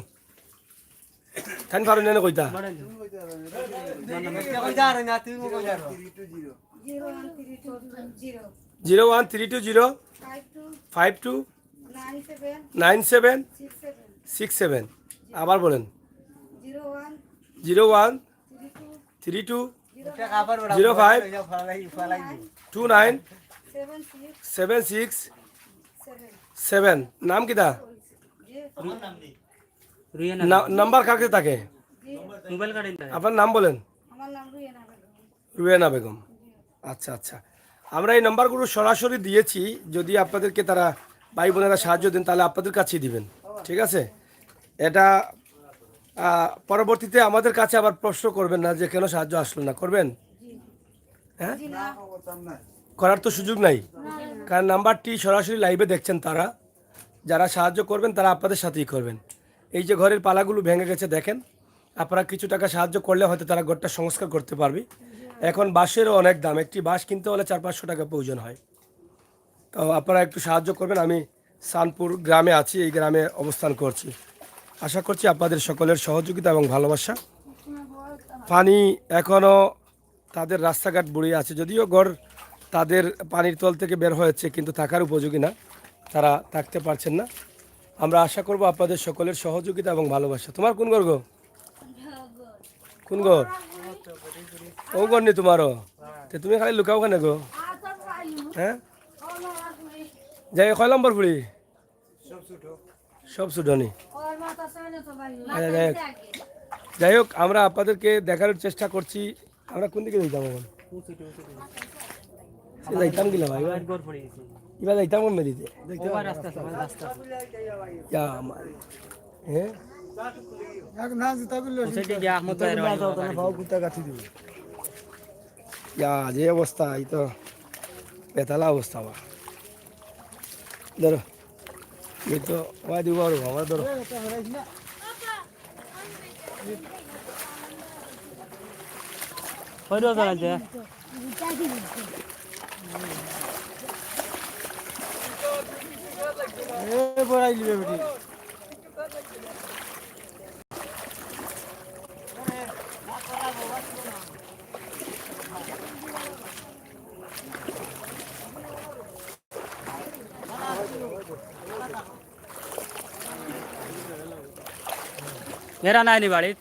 তাইন পারো না কইতা। Zero one three two zero five two nine seven six seven. আবার বলেন। Zero one three two zero five two nine seven six seven. নাম কিতা? রুয়েনা। না-, নাম্বার কার কাছে থাকে? মোবাইল কার্ডে থাকে। আপনার নাম বলেন। রুয়েনা বেগম। আচ্ছা, আচ্ছা। আমরা এই নাম্বারগুলো সরাসরি দিয়েছি, যদি আপনাদেরকে তারা ভাই বোনেরা সাহায্য দেন, তাহলে আপনাদের কাছেই দিবেন, ঠিক আছে? এটা, আহ, পরবর্তীতে আমাদের কাছে আবার প্রশ্ন করবেন না যে কেন সাহায্য আসলো না, করবেন? হ্যাঁ, করার তো সুযোগ নাই, কারণ নাম্বারটি সরাসরি লাইভে দেখছেন তারা। যারা সাহায্য করবেন, তারা আপনাদের সাথেই করবেন। এই যে ঘরের পালাগুলো ভেঙে গেছে, দেখেন, আপনারা কিছু টাকা সাহায্য করলে হয়তো তারা ঘরটা সংস্কার করতে পারবে। এখন বাঁশেরও অনেক দাম, একটি বাঁশ কিনতে হলে চার পাঁচশো টাকা প্রয়োজন হয়। তো আপনারা একটু সাহায্য করবেন। আমি সানপুর গ্রামে আছি, এই গ্রামে অবস্থান করছি। আশা করছি আপনাদের সকলের সহযোগিতা এবং ভালোবাসা। পানি এখনও তাদের রাস্তাঘাট বুড়িয়ে আছে, যদিও ঘর তাদের পানির তল থেকে বের হয়েছে, কিন্তু থাকার উপযোগী না, তারা থাকতে পারছেন না। আমরা আশা করব আপনাদের সকলের সহযোগিতা এবং ভালোবাসা। তোমার কোন ঘর গো? কোন ঘর? ও ঘর নি তোমারও? তে তুমি খালি লুকাও কেনে গো? হ্যাঁ, যাই, কয় নম্বর ফুড়ি? সব ছুটনি। আচ্ছা, যাই হোক, যাই হোক, আমরা আপনাদেরকে দেখানোর চেষ্টা করছি। আমরা কোন দিকে যাইতাম এখন? সে যাইতাম কিলা ভাই? এবার যাইতাম কোন দিকে? ইয়া আমার। হ্যাঁ? এক না জুতা গুলো। ইয়া, যে অবস্থা, এই তো বেতালা অবস্থা আমার। ধরো, এই তো ওয়াই দিব আর আমার ধরো। কই রোজ আছে? এ বড়াই লিবে বেটি। এরা নাই নি বাড়িত।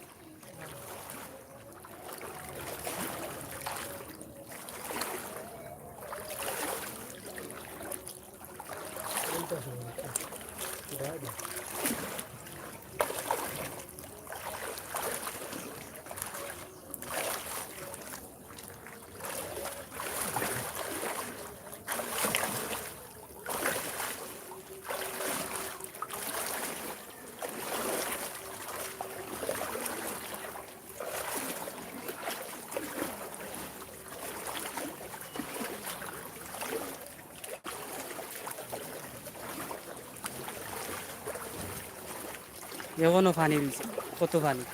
এখনো পানি দিছে, কত পানি।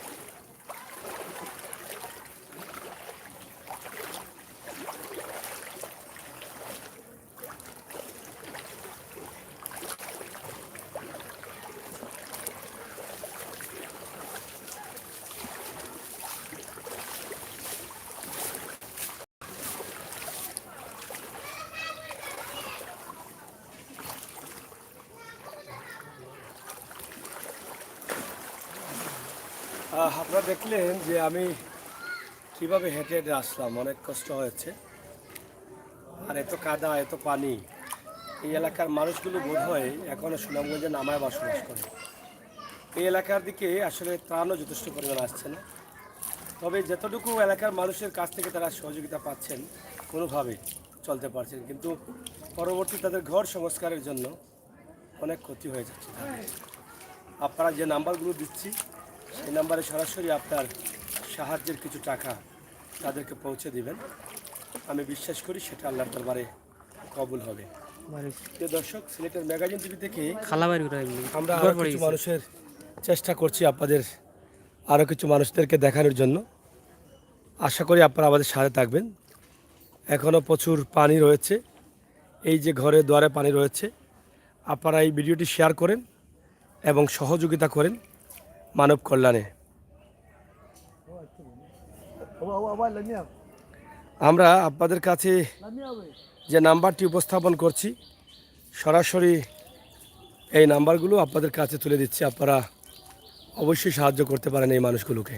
আহ, আপনারা দেখলেন যে আমি কিভাবে হেঁটে হেঁটে আসলাম, অনেক কষ্ট হয়েছে। আর এত কাদা, এত পানি, এই এলাকার মানুষগুলো বোধ হয় এখনো সুনামগঞ্জের নামায় বসবাস করে। এই এলাকার দিকে আসলে ত্রাণও যথেষ্ট পরিমাণ আসছে না, তবে যতটুকু এলাকার মানুষের কাছ থেকে তারা সহযোগিতা পাচ্ছেন, কোনোভাবে চলতে পারছেন, কিন্তু পরবর্তী তাদের ঘর সংস্কারের জন্য অনেক ক্ষতি হয়ে যাচ্ছে তাদের। আপনারা যে নাম্বারগুলো দিচ্ছি, সেই নাম্বারে সরাসরি আপনার সাহায্যের কিছু টাকা তাদেরকে পৌঁছে দিবেন। আমি বিশ্বাস করি সেটা আল্লাহর দরবারে কবুল হবে। প্রিয় দর্শক, সিলেটের ম্যাগাজিন টিভি থেকে আমরা আরও কিছু মানুষের চেষ্টা করছি আপনাদের আরও কিছু মানুষদেরকে দেখানোর জন্য। আশা করি আপনারা আমাদের সাথে থাকবেন। এখনও প্রচুর পানি রয়েছে, এই যে ঘরে দুয়ারে পানি রয়েছে। আপনারা এই ভিডিওটি শেয়ার করেন এবং সহযোগিতা করেন মানব কল্যাণে। আমরা আপনাদের কাছে যে নাম্বারটি উপস্থাপন করছি, সরাসরি এই নাম্বারগুলো আপনাদের কাছে তুলে দিচ্ছি। আপনারা অবশ্যই সাহায্য করতে পারেন এই মানুষগুলোকে।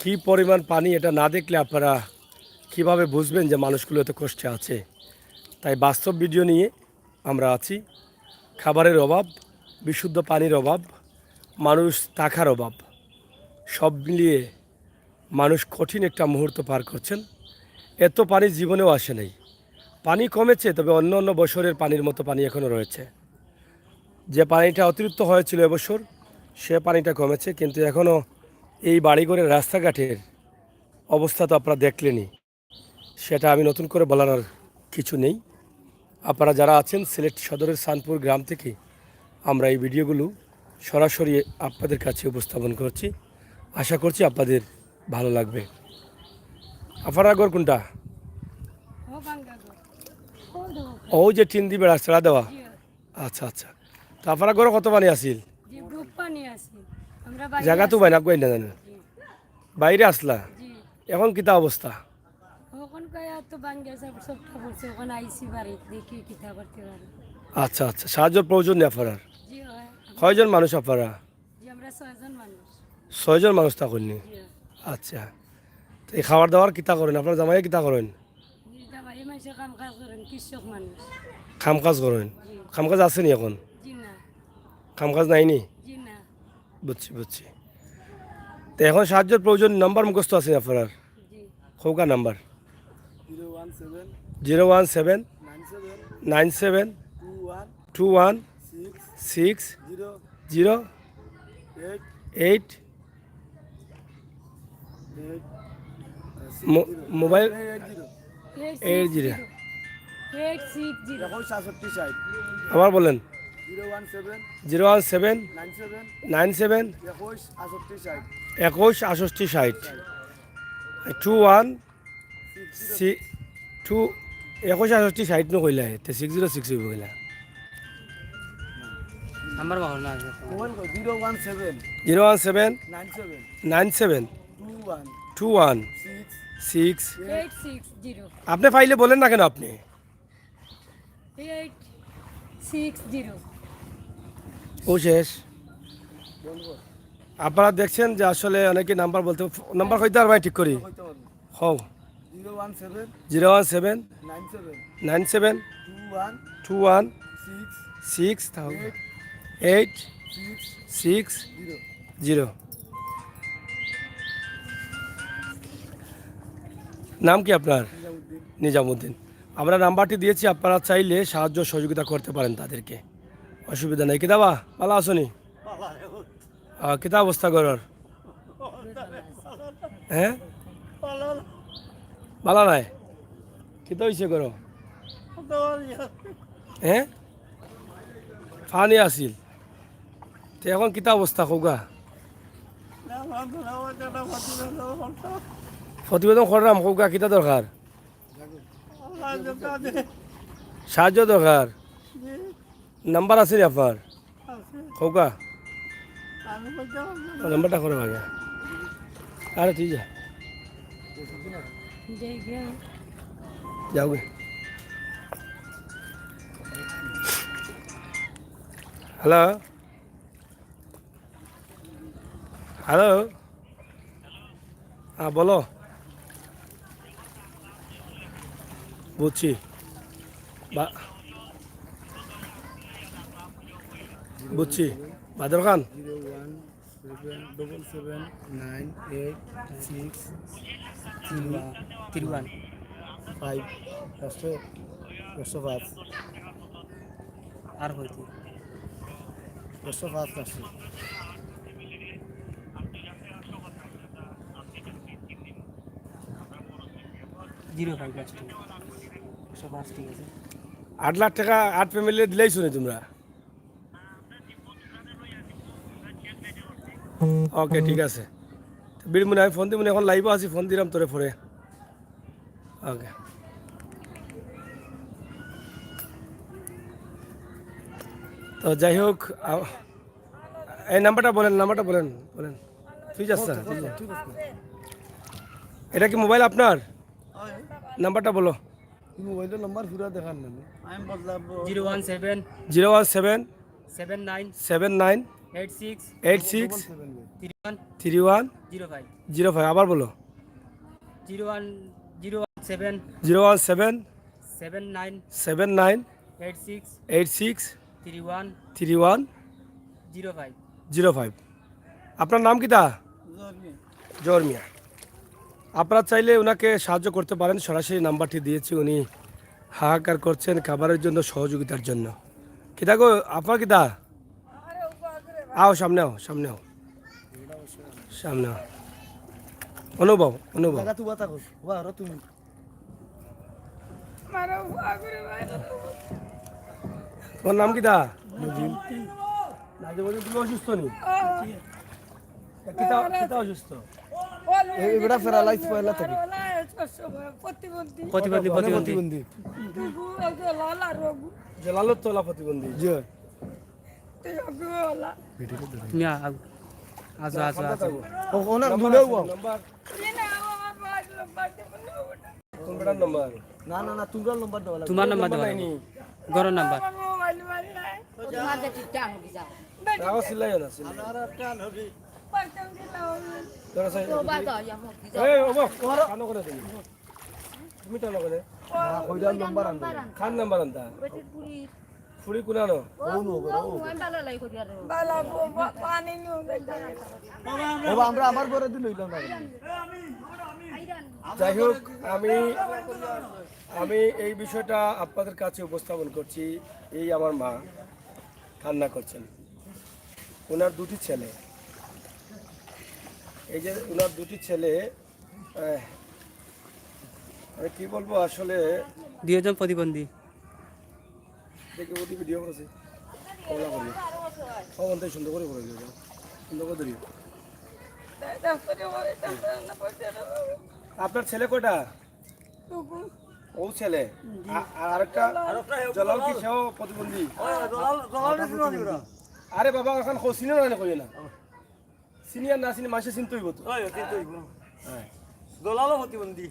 কি পরিমাণ পানি, এটা না দেখলে আপনারা কিভাবে বুঝবেন যে মানুষগুলো এত কষ্টে আছে? তাই বাস্তব ভিডিও নিয়ে আমরা আছি। খাবারের অভাব, বিশুদ্ধ পানির অভাব, মানুষ থাকার অভাব, সব মিলিয়ে মানুষ কঠিন একটা মুহূর্ত পার করছেন। এত পানি জীবনেও আসে নাই। পানি কমেছে, তবে অন্য অন্য বছরের পানির মতো পানি এখনও রয়েছে। যে পানিটা অতিরিক্ত হয়েছিল এবছর, সে পানিটা কমেছে, কিন্তু এখনও এই বাড়িঘরের রাস্তাঘাটের অবস্থা তো আপনারা দেখলেনই। সেটা আমি নতুন করে বলার আর কিছু নেই। আপনারা যারা আছেন সিলেট সদরের সানপুর গ্রাম থেকে, আমরা এই ভিডিওগুলো সরাসরি আপনাদের কাছে উপস্থাপন করছি। আশা করছি আপনাদের ভালো লাগবে। আপনারার ঘর কোনটা? ও বাঙ্গা ঘর। ও দেখো। ও যে টিন দি বেড়া ছেড়া দেওয়া। জি। আচ্ছা, আচ্ছা। তো আপনারার ঘরো কত পানি আছিল? জি, খুব পানি আছিল। আমরা বাইরে জাগা তো আছি। বাইনা, কই না জানো? জি। বাইরে আসলা? জি। এখন কিতা অবস্থা? ওখান কয়া তো বাঙ্গা সব, সবটা বলছে, ওখানে আইছি বাড়ি, দেখি কিতা করতে পারি। আচ্ছা, আচ্ছা, সাহায্যর প্রয়োজন নেই আপনারার? জি, হয়। কয়জন মানুষ আপনারা? জি, আমরা ছয়জন মানুষ। ছয়জন মানুষ থাকইন নি? জি। আচ্ছা, তো এই খাবার দাবার কিতা করেন? আপনার জামাইয়ে কিতা করেন? জি, জামাই মানুষে কাম কাজ করেন, কৃষক মানুষ। কাম কাজ করেন? জি। কাম কাজ আছে নি এখন? জি না। কাম কাজ নাই নি? জি না। বুঝছি, বুঝছি। তো এখন সাহায্যর প্রয়োজন, নাম্বার মুখস্থ আছে নি আপনারার? জি। কউক্কা number. Zero one seven zero one seven nine seven nine seven two one two one six six zero zero eight eight eight, ah, six মো-, zero. Mobile eight zero. Eight six zero. Eight six zero. একুশ আটষট্টি ষাট। আবার বলেন। Zero one seven zero one seven nine seven nine seven একুশ আটষট্টি ষাট। একুশ আটষট্টি ষাট। Two one six zero. সি-, টু, একুশ আটষট্টি ষাট নু কইলা, তে সিক্স জিরো সিক্স অইবো কিলা? নাম্বার বাহর না আছে। মোবাইল কই? Zero one seven zero one seven nine seven nine seven two one two one six six eight six zero. আপনি পাইলে বলেন না কেন আপনি? Eight six zero. ও শেষ। আপনারা দেখছেন যে আসলে অনেকে নাম্বার বলতে, নাম্বার কইতে পারবা ঠিক করি। কইতে পারবো। হও। Zero one seven zero one seven nine seven nine seven two one two one six six eight eight six six zero. Zero. নাম কি আপনার? নিজামুদ্দিন। নিজামুদ্দিন। আমরা নাম্বারটি দিয়েছি, আপনারা চাইলে সাহায্য সহযোগিতা করতে পারেন তাদেরকে, অসুবিধা নাই। কিতা বা, ভালা আছো নি? আহ, কিতা অবস্থা ঘরর? হ্যাঁ, ভালা নাই। কিতা অইছে ঘরো? হ্যাঁ, পানি আছিল। তে এখন কিতা অবস্থা কউক্কা? প্রতিবেদন কররাম, কউক্কা কিতা দরকার? সাহায্য দরকার। নাম্বার আছে নি আপনার? কউক্কা। নাম্বারটা করো আগে। আরে তুই যা। যাওগে। হ্যালো। হ্যালো। হ্যাঁ, বলো। বুঝছি। বা-, বুঝছি। Badal Khan. Zero one seven double seven nine eight six three one five. লাস্টে একশো পাঁচ। আর হইতে একশো পাঁচ লাস্টে। জিরো ফাইভ লাস্টে। একশো পাঁচ, ঠিক আছে। আট লাখ টেকা আট ফ্যামিলি দিলাইছো নি তুমরা? ওকে, ঠিক আছে। তো বীর মুন্নি, আমি ফোন দিমু, এখন লাইভও আছি, ফোন দিরাম তোরে পরে। ওকে। তো যাই হোক, আ-, এই নাম্বারটা বলেন, নাম্বারটা বলেন, বলেন। তুই যাস না, তুই যা। এটা কি মোবাইল আপনার? নাম্বারটা বলো। এই মোবাইলের নাম্বার পুরা দেখান না। Zero one seven zero one seven seven nine seven nine eight six eight six seven three one three one zero five. Zero five. আবার বলো। Zero one zero one seven zero one seven seven nine seven nine eight six eight six three one three one zero five. Zero five. আপনার নাম কিতা? জহর মিয়া। আপনারা চাইলে ওনাকে সাহায্য করতে পারেন, সরাসরি নাম্বারটি দিয়েছি, উনি হাহাকার করছেন খাবারের জন্য, সহযোগিতার জন্য। কিতা গো, আপনার কিতা? আও, সামনে আও, সামনে আও, সামনে আও। অনুভব, অনুভব। জাগা তুবা থাকো, উবা আরো তুমি। তোমার নাম কিতা? নাজিম। নাজিম, তুমি অসুস্থ নি? কিতা, কিতা অসুস্থ? এ-, এবারে প্যারালাইজ পয়লা থাকি। প্রতিবন্ধী। প্রতিবন্ধী, প্রতিবন্ধী। প্রতিবন্ধী। জালালত তো অলা প্রতিবন্ধী। জি। মিয়া, আও। আচ্ছা, আচ্ছা, আচ্ছা। ও, ওনার নাম্বার দূরেও আছে, আও। নাম্বার। কোন বেটার নাম্বার? না, না, না, তোমরার নাম্বার দেওয়া লাগবে। তোমার নাম্বার দেওয়া লাগবে। ঘরর নাম্বার। রাগো, চিল্লাইও না, চিল্লাইও না। ধরো, সাইড। এই, ও বাবা, কানো করে দিন। তুমি টানো করে। না, ওইটার নাম্বার আনবে। কার নাম্বার আনতা? ফুড়ি কুনানো? ও নো, ও। বালা, ব-, ব-, পানি নিও, যাইতে। বাবা, আমরা আবার করে দিন, হইলাম না। যাই হোক, আমি, আমি এই বিষয়টা আপনাদের কাছে উপস্থাপন করছি। এই আমার মা কান্না করছেন, ওনার দুটি ছেলে, এই যে ওনার দুটি ছেলে, আহ, আমি কি বলবো আসলে, দুইজন প্রতিবন্ধী। দেখি ওটি ভিডিও করেছে। কমলা করি। ও বলতে সুন্দর করে করে দিও। সুন্দর করে দিও। আপনার ছেলে কয়টা? ও ছেলে। আ-, আর আরেকটা জলাল কি সেও প্রতিবন্ধী? আরে বাবা, এখন কো-, চিনো না, কইও না। সিনিয়র না চিনি, মাসে চিনতে হইব তো। ওই, চিনতে হইব। হ্যাঁ। দলালও প্রতিবন্ধী।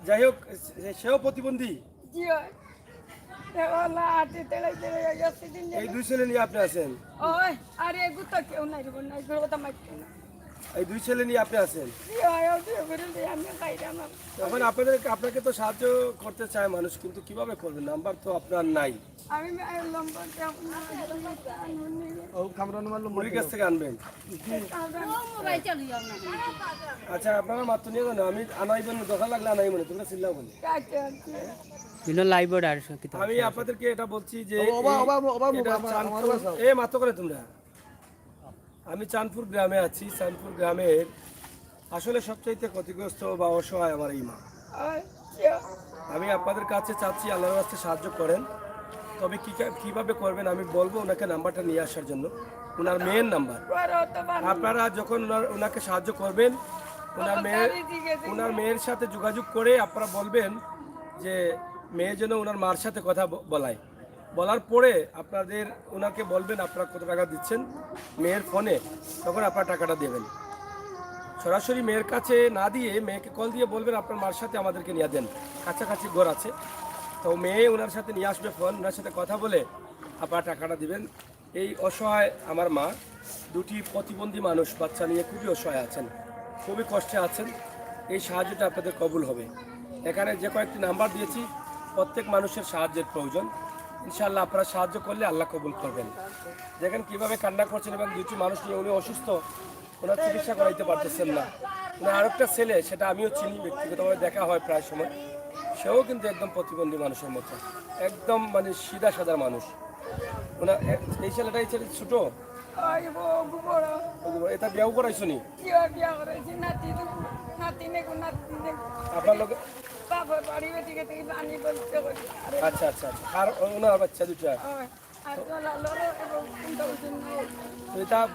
যাই হোক, সে-, সেও প্রতিবন্ধী। জি, হয়। এ, ওলা, আটি তেড়ে তেড়ে গেছে দিন এই যাবে। দুই ছেলে নিয়ে আপনি আছেন? ওই, আরে, এগু তো কেউ নাই রে, বোন, নাই, এগুলো কথা মাইকে না। এই দুই ছেলে নিয়ে আপনি আছেন? জি, হয়, ওই দুই করে দিয়ে আমি খাই রে, আমার। এখন আপনাদের, আপনাকে তো সাহায্য করতে চায় মানুষ, কিন্তু কিভাবে করবেন? নাম্বার তো আপনার নাই। আমি, আমি নম্বর দেব না, আমি জানি না। ও, কামরান মার নম্বর মুড়ির কাছ থেকে আনবেন। কামরান। ও, মোবাইল চালু যাও না। আচ্ছা, আপনারা মাত্র নিয়ে যান, আমি আনাইবেন, দরকার লাগলে আনাই মনে, তোমরা চিল্লাও বলে। আচ্ছা, আচ্ছা। বিভিন্ন লাইভ অর্ডার সব কিছু। আমি আপনাদেরকে এটা বলছি যে ও, ওবা, এই, ওবা, ওবা, এটা ওবা, আমার, চাঁদপুর, আমার বাসা। এ, মাত্র করে তোমরা। আমি চাঁদপুর গ্রামে আছি। চাঁদপুর গ্রামের আসলে সবচাইতে ক্ষতিগ্রস্ত বা অসহায় আমার এই মা। আচ্ছা। আমি আপনাদের কাছে চাচ্ছি, আল্লাহর রাস্তায় সাহায্য করেন। তবে কি কা-, কিভাবে করবেন আমি বলবো ওনাকে নাম্বারটা নিয়ে আসার জন্য, ওনার মেয়ের নাম্বার। আপনারা যখন ওনার, ওনাকে সাহায্য করবেন, ওনার মেয়ে, ওনার মেয়ের সাথে যোগাযোগ করে আপনারা বলবেন যে মেয়ে যেন ওনার মার সাথে কথা ব-, বলায়। বলার পরে আপনাদের ওনাকে বলবেন আপনারা কত টাকা দিচ্ছেন মেয়ের ফোনে, তখন আপনারা টাকাটা দেবেন। সরাসরি মেয়ের কাছে না দিয়ে মেয়েকে কল দিয়ে বলবেন, "আপনার মার সাথে আমাদেরকে নিয়ে দেন, কাছাকাছি ঘর আছে।" তো মেয়ে ওনার সাথে নিয়ে আসবে ফোন, ওনার সাথে কথা বলে আপনারা টাকাটা দিবেন। এই অসহায় আমার মা, দুটি প্রতিবন্ধী মানুষ বাচ্চা নিয়ে খুবই অসহায় আছেন, খুবই কষ্টে আছেন। এই সাহায্যটা আপনাদের কবুল হবে। এখানে যে কয়েকটি নাম্বার দিয়েছি, প্রত্যেক মানুষের সাহায্যের প্রয়োজন। ইনশাআল্লাহ আপনারা সাহায্য করলে আল্লাহ কবুল করবেন। দেখেন কিভাবে কান্না করছেন এবং দুটি মানুষ নিয়ে, উনি অসুস্থ, ওনার চিকিৎসা করাইতে পারতেছেন না। ওনার আরেকটা ছেলে, সেটা আমিও চিনি, ব্যক্তিগতভাবে দেখা হয় প্রায় সময়, সেও কিন্তু একদম প্রতিবন্ধী মানুষের মতো, একদম মানে সিধা সাদা মানুষ। ওনার এ-, এই ছেলেটা, এই ছেলে ছোট? ওই বউ বড়। ওই যে বড়। এটা বিয়াও করাইছো নি? বিয়া, বিয়া করাইছি, নাতি তো, নাতি নেই, নাতি নেই। আপনার লগে? বাবার বাড়ি বেটি গেছে, পানি বলতে করি। আরে আচ্ছা, আচ্ছা, আচ্ছা। আর ওনার বাচ্চা দুইটা? ওই, আর তো লালরও এবং কোনটা ওই জন্য। তো এটা, আহ,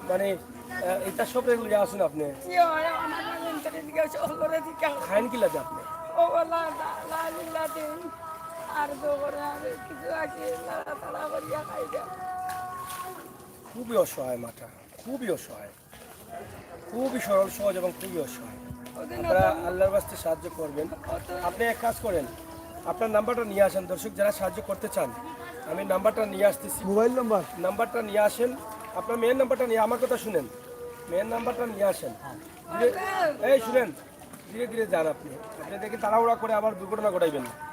মানে, আহ, এটা সব রেগুলার আসুন আপনি? কি হয়, আমার মানে অন্তরে দিকে সব করে দিকে হয়। খাইন কি লাগে আপনি? ও বলা, লা-, লালিল্লা দিন। আর তো করে আমি কিছু আগে লাড়াতাড়া করিয়া খাই যা। খুবই অসহায় মাটা, খুবই অসহায়, খুবই সরল সহজ এবং খুবই অসহায়। আপনারা আল্লাহর ওয়াস্তে সাহায্য করবেন। আপনি এক কাজ করেন, আপনার নাম্বারটা নিয়ে আসেন। দর্শক যারা সাহায্য করতে চান, আমি নাম্বারটা নিয়ে আসতেছি। Mobile number? নাম্বারটা নিয়ে আসেন। আপনার মেয়ের নাম্বারটা নিয়ে, আমার কথা শুনেন, মেয়ের নাম্বারটা নিয়ে আসেন। ধীরে, এই শুনেন, ধীরে ধীরে যান আপনি। আপনি দেখে তাড়াহুড়া করে আবার দুর্ঘটনা ঘটাইবেন না।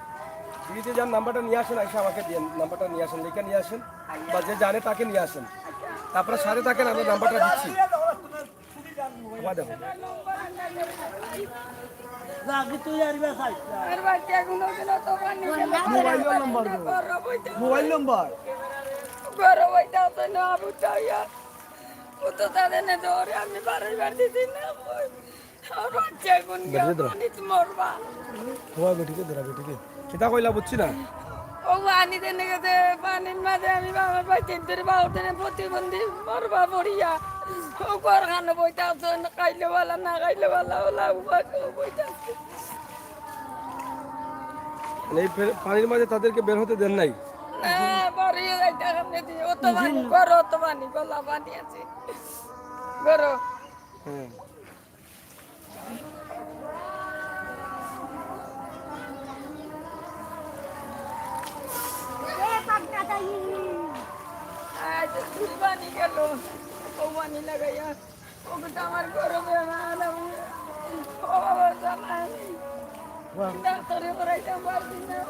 ধীরে ধীরে যান, নাম্বারটা নিয়ে আসেন, এসে আমাকে দিন, নাম্বারটা নিয়ে আসেন, লেখা নিয়ে আসেন। বা যে জানে তাকে নিয়ে আসেন। আপনারা সাথে থাকেন, আমরা নাম্বারটা দিচ্ছি। আবার দেখো। আর বাচ্চা এগুলো দিল তো পানি গেল। মোবাইল নাম্বার দেবো। ঘরে বইতে মোবাইল নাম্বার। ঘরে বইতে আছে না, আবু চাইয়া। ও তো তাদের না ধরে আমি বারোই বার দিছি না। আর বাচ্চা এখন বেরিয়ে দাও। পানিত মরবা। তোমার বেটিকে ধরা, বেটিকে। কিতা কইলা বুঝছি না। ও পানি দেনে গেছে, পানির মাঝে আমি বাবার বাচ্চা ধরে বাউর দেনে প্রতিবন্ধী মরবা পড়িয়া। ও ঘর খানো বইতে আছে না, খাইলে বালা, না খাইলে বালা, ওলা উপাস বইতে আছে। মানে এই ফে- পানির মাঝে তাদেরকে বের হতে দেন নাই। না, বাড়িয়ে যাইতে সামনে দিয়ে। ও তো পানি, ঘর অত পানি, গলা পানি আছে। ঘর। হ্যাঁ। আজ দুই পানি গেল, ও পানি লাগাইয়া। ওকে তো আমার ঘরে বেড়ানো, ও বাবা জানাই। ডাক্তারে করাইতে পারছি না।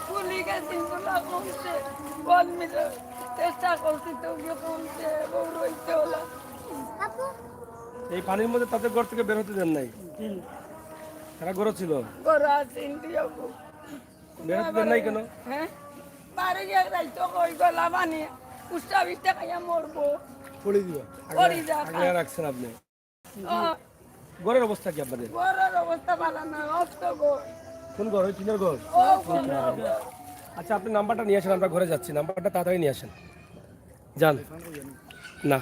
গুলি গেছি, গুলা কমছে। বল মিলে চেষ্টা করছি, তো গিয়ে কমছে, বউ রইতে হলো। এই পানির মধ্যে তাদের ঘর থেকে বের হতে দেন নাই। তারা ঘরে ছিল। ঘরে আছে, ইন্ডিয়া বউ। বের হতে দেন নাই কেন? হ্যাঁ? বাড়ি গিয়ে যাই তো কই গলা পানি। উষ্টা বিষ্টা খাইয়া মরবো। পড়ে দিবা। পড়ে যা। আগলে রাখছেন আপনি। ও, ঘরের অবস্থা কি আপনাদের? ঘরের অবস্থা ভালো না, অস্ত গো। কোন ঘর? ওই টিনের ঘর। ও, ঘর। আচ্ছা, আপনি নাম্বারটা নিয়ে আসেন, আমরা ঘরে যাচ্ছি। নাম্বারটা তাড়াতাড়ি নিয়ে আসেন। যান। না।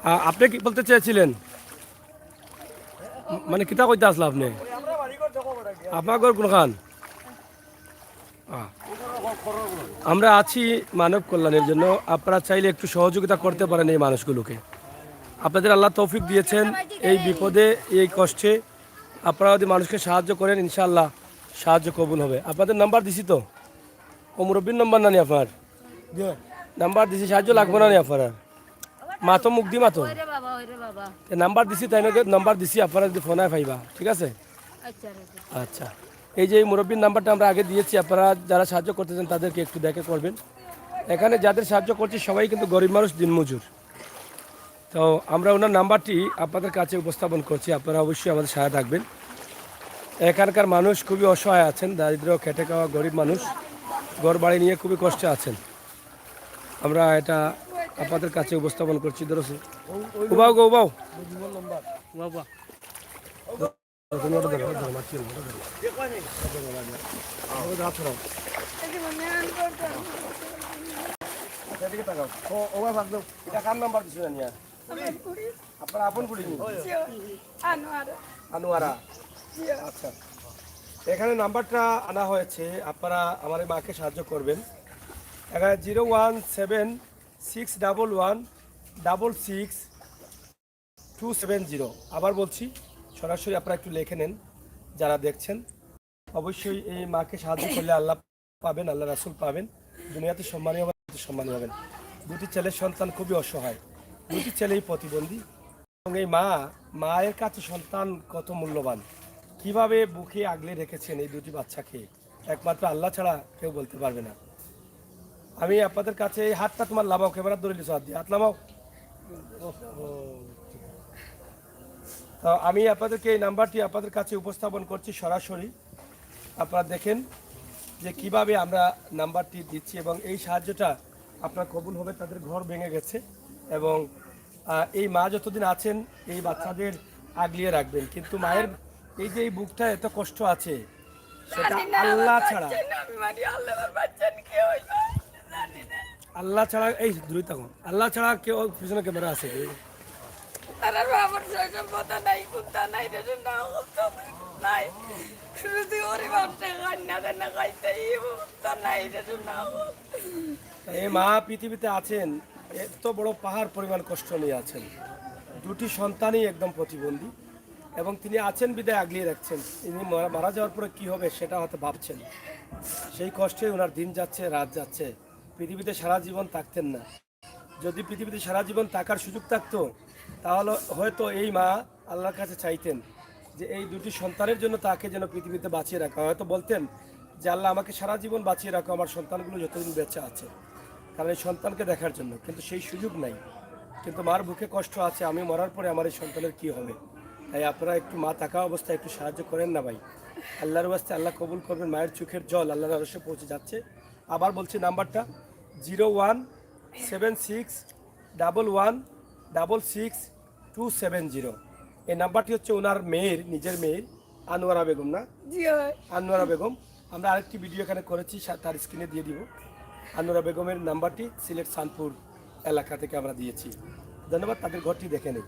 আ- আপনি কি বলতে চেয়েছিলেন? ম- মানে কিতা কইতে আসলা আপনি? আপনার ঘর কোনখান? আ। আমরা আছি মানব কল্যাণের জন্য। আপনারা চাইলে একটু সহযোগিতা করতে পারেন এই মানুষগুলোকে। আপনাদের আল্লাহ তৌফিক দিয়েছেন এই বিপদে, এই কষ্টে। আপনারা যদি মানুষকে সাহায্য করেন, ইনশাআল্লাহ সাহায্য কবুল হবে। আপনাদের নাম্বার দিছি তো? ও মুরব্বীর নাম্বার নানি আপনার? নাম্বার দিছি, সাহায্য লাগবো না নি আপনার? মাতো, মুখ দি মাতো। ওরে বাবা, ওরে বাবা। এ নাম্বার দিছি, তাই নাকি? নাম্বার দিছি, আপনারা যদি ফোনে পাইবা, ঠিক আছে? আচ্ছা, আচ্ছা। আচ্ছা, এই যে এই মুরব্বীর নাম্বারটা আমরা আগে দিয়েছি, আপনারা যারা সাহায্য করতে চান তাদেরকে একটু দেখে করবেন। এখানে যাদের সাহায্য করছি সবাই কিন্তু গরিব মানুষ, দিনমজুর। তো আমরা ওনার নাম্বারটি আপনাদের কাছে উপস্থাপন করছি, আপনারা অবশ্যই আমাদের সাথে থাকবেন। এখানকার মানুষ খুবই অসহায় আছেন, দারিদ্র, খেটে খাওয়া গরিব মানুষ, ঘর বাড়ি নিয়ে খুবই কষ্টে আছেন। আমরা এটা আপনাদের কাছে উপস্থাপন করছি। ধরো সে, উবাও গো, উবাও। বাবা। তুমি ওটা ধরো, ওটা ধরো, মাছি ওটা ধরো। ওটা ধরো, ওটা ধরো। ওটা ধরো, ধরো। এদিকে তাকাও। ও, ও ভাই, ভাগ দাও। এটা কার নাম্বার দিছো জানিয়া? আপনার আপন কুড়ি নি? আনোয়ার। আনোয়ারা। আচ্ছা। এখানে নাম্বারটা আনা হয়েছে, আপনারা আমার এই মাকে সাহায্য করবেন। এখানে zero one seven six double one double six two seven zero. আবার বলছি, সরাসরি আপনারা একটু লিখে নেন। যারা দেখছেন, অবশ্যই এই মাকে সাহায্য করলে আল্লাহ পাবেন, আল্লাহ রাসুল পাবেন, দুনিয়াতে সম্মানী হবেন, আখেরাতে সম্মানী হবেন। দুটি ছেলের সন্তান খুবই অসহায়, দুটি ছেলেই প্রতিবন্ধী। এবং এই মা, মায়ের কাছে সন্তান কত মূল্যবান, কিভাবে বুকে আগলে রেখেছেন এই দুটি বাচ্চাকে, একমাত্র আল্লাহ ছাড়া কেউ বলতে পারবে না। আমি আপনাদের কাছে এই হাতটা তোমার লামাও, ক্যামেরা ধরে নিছো হাত দিয়ে, হাত লামাও। তো আমি আপনাদেরকে এই নাম্বারটি আপনাদের কাছে উপস্থাপন করছি সরাসরি। আপনারা দেখেন যে কিভাবে আমরা নাম্বারটি দিচ্ছি এবং এই সাহায্যটা আপনার কবুল হবে। তাদের ঘর ভেঙে গেছে এবং আহ, এই মা যতদিন আছেন এই বাচ্চাদের আগলিয়ে রাখবেন, কিন্তু মায়ের এই যে এই বুকটা এত কষ্ট আছে, সেটা জানি না, আল্লাহ আমার ছাড়া, বাচ্চা না, আমি মারি, আল্লাহ আমার বাচ্চা কি হইল? জানি না। আল্লাহ ছাড়া, এই দূরে থাকুন, আল্লাহ ছাড়া কেউ পিছনে ক্যামেরা আছে? তারা আমার সয় সম্পদ নাই, কুন্তা নাই, রেশন না, অবস্থা নাই। শুধু তুই ওরে বাপটা কান্না দেন না, খাইতে এই অবস্থা নাই, রেশন না। এই মা পৃথিবীতে আছেন, এত বড় পাহাড় পরিমাণ কষ্ট নিয়ে আছেন, দুটি সন্তানই একদম প্রতিবন্ধী, এবং তিনি আছেন বিদায় আগলিয়ে রাখছেন। তিনি মারা মারা যাওয়ার পরে কি হবে সেটা হয়তো ভাবছেন। সেই কষ্টে ওনার দিন যাচ্ছে, রাত যাচ্ছে। পৃথিবীতে সারা জীবন থাকতেন না। যদি পৃথিবীতে সারা জীবন থাকার সুযোগ থাকতো, তাহলে হয়তো এই মা আল্লাহর কাছে চাইতেন যে এই দুটি সন্তানের জন্য তাকে যেন পৃথিবীতে বাঁচিয়ে রাখা হয়। হয়তো বলতেন যে, "আল্লাহ, আমাকে সারা জীবন বাঁচিয়ে রাখো, আমার সন্তানগুলো যতদিন বেঁচে আছে।" কারণ এই সন্তানকে দেখার জন্য, কিন্তু সেই সুযোগ নাই। কিন্তু মার বুকে কষ্ট আছে, আমি মরার পরে আমার এই সন্তানের কি হবে? তাই আপনারা একটু মা থাকা অবস্থায় একটু সাহায্য করেন না ভাই, আল্লাহর ওয়াস্তে। আল্লাহ কবুল করবেন। মায়ের চোখের জল আল্লাহর আরশে পৌঁছে যাচ্ছে। আবার বলছি নাম্বারটা, zero one seven six double one double six two seven zero. এই নাম্বারটি হচ্ছে ওনার মেয়ের, নিজের মেয়ের, আনোয়ারা বেগম না? জি হয়। আনোয়ারা বেগম। আমরা আরেকটি ভিডিও এখানে করেছি, সা- তার স্ক্রিনে দিয়ে দিব। আনোয়ারা বেগমের নাম্বারটি সিলেট সানপুর এলাকা থেকে আমরা দিয়েছি। ধন্যবাদ। তাদের ঘরটি দেখে নেই।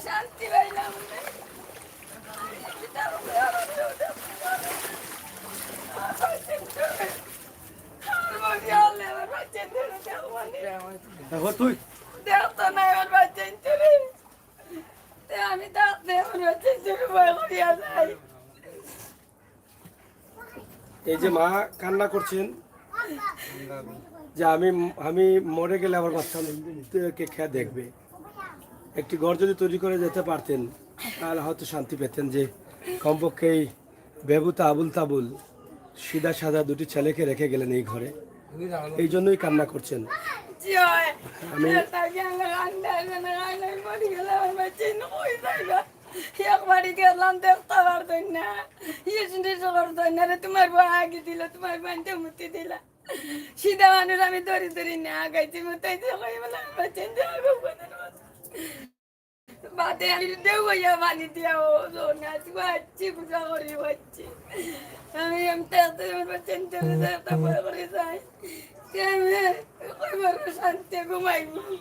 শান্তি পাইলাম না। দেখো তুই। দেখতো না আমার বাচ্চা ইঞ্চুরি। তে আমি থাকতে আমার বাচ্চা ইঞ্চুরি ভয় করিয়া যাই। এই যে মা কান্না করছেন যে আমি, আমি মরে গেলে আমার বাচ্চাকে কে দেখবে। একটি ঘর যদি তৈরি করে যেতে পারতেন, তাহলে হয়তো শান্তি পেতেন, যে কমপক্ষে এই বেবুতা আবুল তাবুল সিধা সাদা দুটি ছেলেকে রেখে গেলেন এই ঘরে। এই জন্যই কান্না করছেন। আমি একবারই গেলাম, দেখতে পারতই না। ইয়ে শুনে করতই না রে, তোমার বউ আগে দিল, তোমার বানতে মুতি দিলা। সিধা মানুষ আমি ধরি ধরি না আগাইছি, মুতাইছি, কই বলে আমি বাচ্চা বাদে আমি দেউ হইয়া পানি দিয়া ও জোর না, আছি, আছি, পূজা করি, আছি। আমি, আমি তো এত, আমার বাচ্চা নিতে হলে তো একটা ভয় করে যাই। কে আমি, কই বড় শান্তি ঘুমাইব।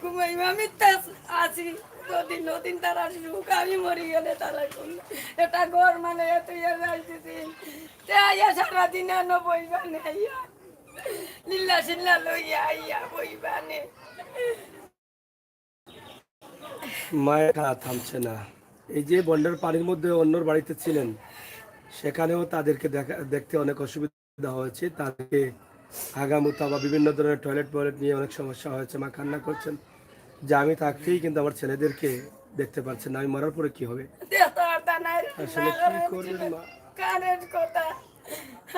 ঘুমাইব, আমি তো আছি, দুদিন, দুদিন তারা সুখ, আমি মরি গেলে তারা কোন, এটা ঘর মানে এত ইয়ে যাইতেছি। তে আইয়া সারাদিন এনো বইবা নে, আইয়া। লিল্লা সিল্লা লইয়া আইয়া বইবা নে। মায়ের কান্না থামছে না। এই যে বন্যার পানির মধ্যে অন্যর বাড়িতে ছিলেন, সেখানেও তাদেরকে দেখা, দেখতে অনেক অসুবিধা হয়েছে। তাদেরকে হাগা মুতা বা বিভিন্ন ধরনের টয়লেট ময়লেট নিয়ে অনেক সমস্যা হয়েছে। মা কান্না করছেন যে আমি থাকতেই কিন্তু আমার ছেলেদেরকে দেখতে পাচ্ছেন না, আমি মরার পরে কি হবে? দেখতে পারতা না, আসলে কি করবেন মা? কানের কথা।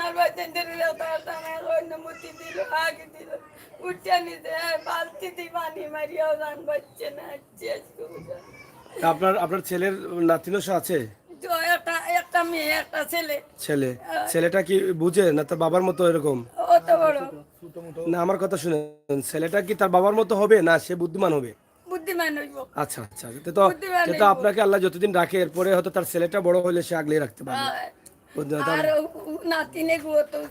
আর বাচ্চাদের দেখতে পারতা না, অন্য মুতি দিল, আগে দিল। উঠে নিতে, আর বালতি দিয়ে পানি মারিয়াও জান বাচ্চা না, শেষ করে। তা আপনার, আপনার ছেলের নাতিনও আছে? তো একটা, একটা মেয়ে, একটা ছেলে। ছেলে। হ্যাঁ। ছেলেটা কি বুঝে না তার বাবার মতো এরকম? অত বড়। না, আমার কথা শুনেন, ছেলেটা কি তার বাবার মতো হবে না সে বুদ্ধিমান হবে? বুদ্ধিমান হইব। আচ্ছা, আচ্ছা, তো, তো, বুদ্ধিমান তো হইব। আপনাকে আল্লাহ যতদিন রাখে, এরপরে হয়তো তার ছেলেটা বড় হলে সে আগলে রাখতে পারবে। হ্যাঁ। বুঝলেন? আর ও, ও নাতিনে গো তো,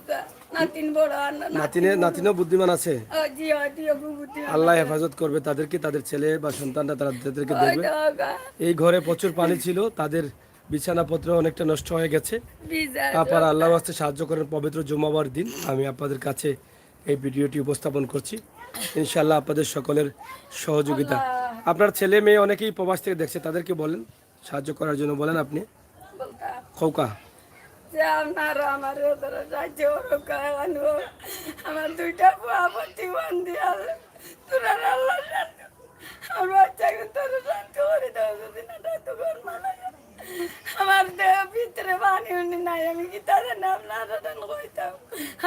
নাতিন বড় আর না, নাতিনে, নাতিন বড়। নাতিনও বুদ্ধিমান আছে? ও, জি, ও, জি, ও, খুব বুদ্ধিমান আল্লাহ আছে। হেফাজত করবে তাদেরকে, তাদের ছেলে বা সন্তানরা তারা তাদেরকে ওই দেখবে। তো, ওগা। এই ঘরে প্রচুর পানি ছিল, তাদের বিছানাপত্র অনেকটা নষ্ট হয়ে গেছে। বিজয় আপনারা আল্লাহর ওয়াস্তে সাহায্য করেন, পবিত্র জুমাবার দিন আমি আপনাদের কাছে এই ভিডিওটি উপস্থাপন করছি। ইনশাআল্লাহ আপনাদের সকলের সহযোগিতা। আল্লাহ। আপনার ছেলে মেয়ে অনেকেই প্রবাস থেকে দেখছে, তাদেরকে বলেন, সাহায্য করার জন্য বলেন আপনি। বলতাম। খোকা। যে আপনারা আমার উপরে সাহায্য করুক, কারণ আমার দুইটা পোয়া প্রতিবন্ধী আছে। তোরা আল্লাহ আমার বাচ্চাকে তোরা শান্ত করে দাও, যদি না তাই তো ঘর মারা যাবে। আমার দেহ ভিতরে পানি উনি নাই, আমি কি তাদের নাম না জানেন কইতাম।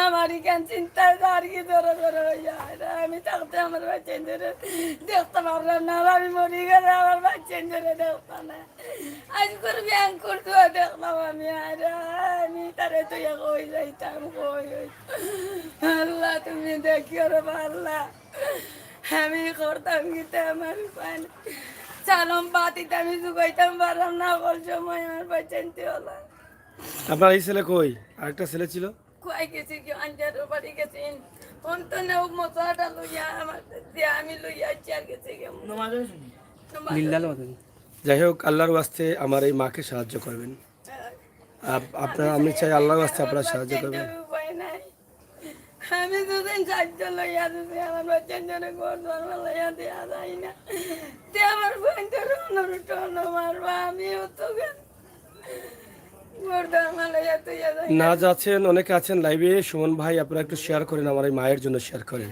আমার এখান চিন্তায় আর কি ধরে ধরে হইয়া হয় না। আমি থাকতে আমার বাচ্চা ধরে দেখতে পারলাম না, আর আমি মরি গেলে আমার বাচ্চা ধরে দেখতাম না। আজ করে ব্যায়াম করতে দেখলাম আমি, আর আমি তারে তো এক হয়ে যাইতাম, কই হইতাম। আল্লাহ তুমি দেখিও রে আল্লাহ। আমি করতাম কিতা, আমার উপায় নাই। চালম বাতিতে আমি জুগাইতাম পারলাম না, অকল সময় আমার বাচ্চা আনতে হলো। আপনার এই ছেলে কই? আরেকটা ছেলে ছিল? কই গেছে কি, আঞ্জারও বাড়ি গেছে। অন্ত নেও মশলাটা লইয়া আমার, যে আমি লইয়া আছি আর গেছে কি। নমাজ। লিল্লাহ মাদানী। যাই হোক, আল্লাহর ওয়াস্তে আমার এই মাকে সাহায্য করবেন। আপ-, আপনারা, আমি চাই আল্লাহর ওয়াস্তে আপনারা সাহায্য করবেন। উপায় নাই। আমি দুদিন সাহায্য লইয়া দিছি, আমার বাচ্চার জন্য ঘর দুয়ার লইয়া দেওয়া যায় না। তে আমার বোনদের অনুরোধ হলো, মারবা, আমিও তো গেল। ঘর দুয়ার লইয়া তুই যাই না। নাজ আছেন, অনেকে আছেন লাইভে। সুমন ভাই, আপনারা একটু শেয়ার করেন, আমার এই মায়ের জন্য শেয়ার করেন।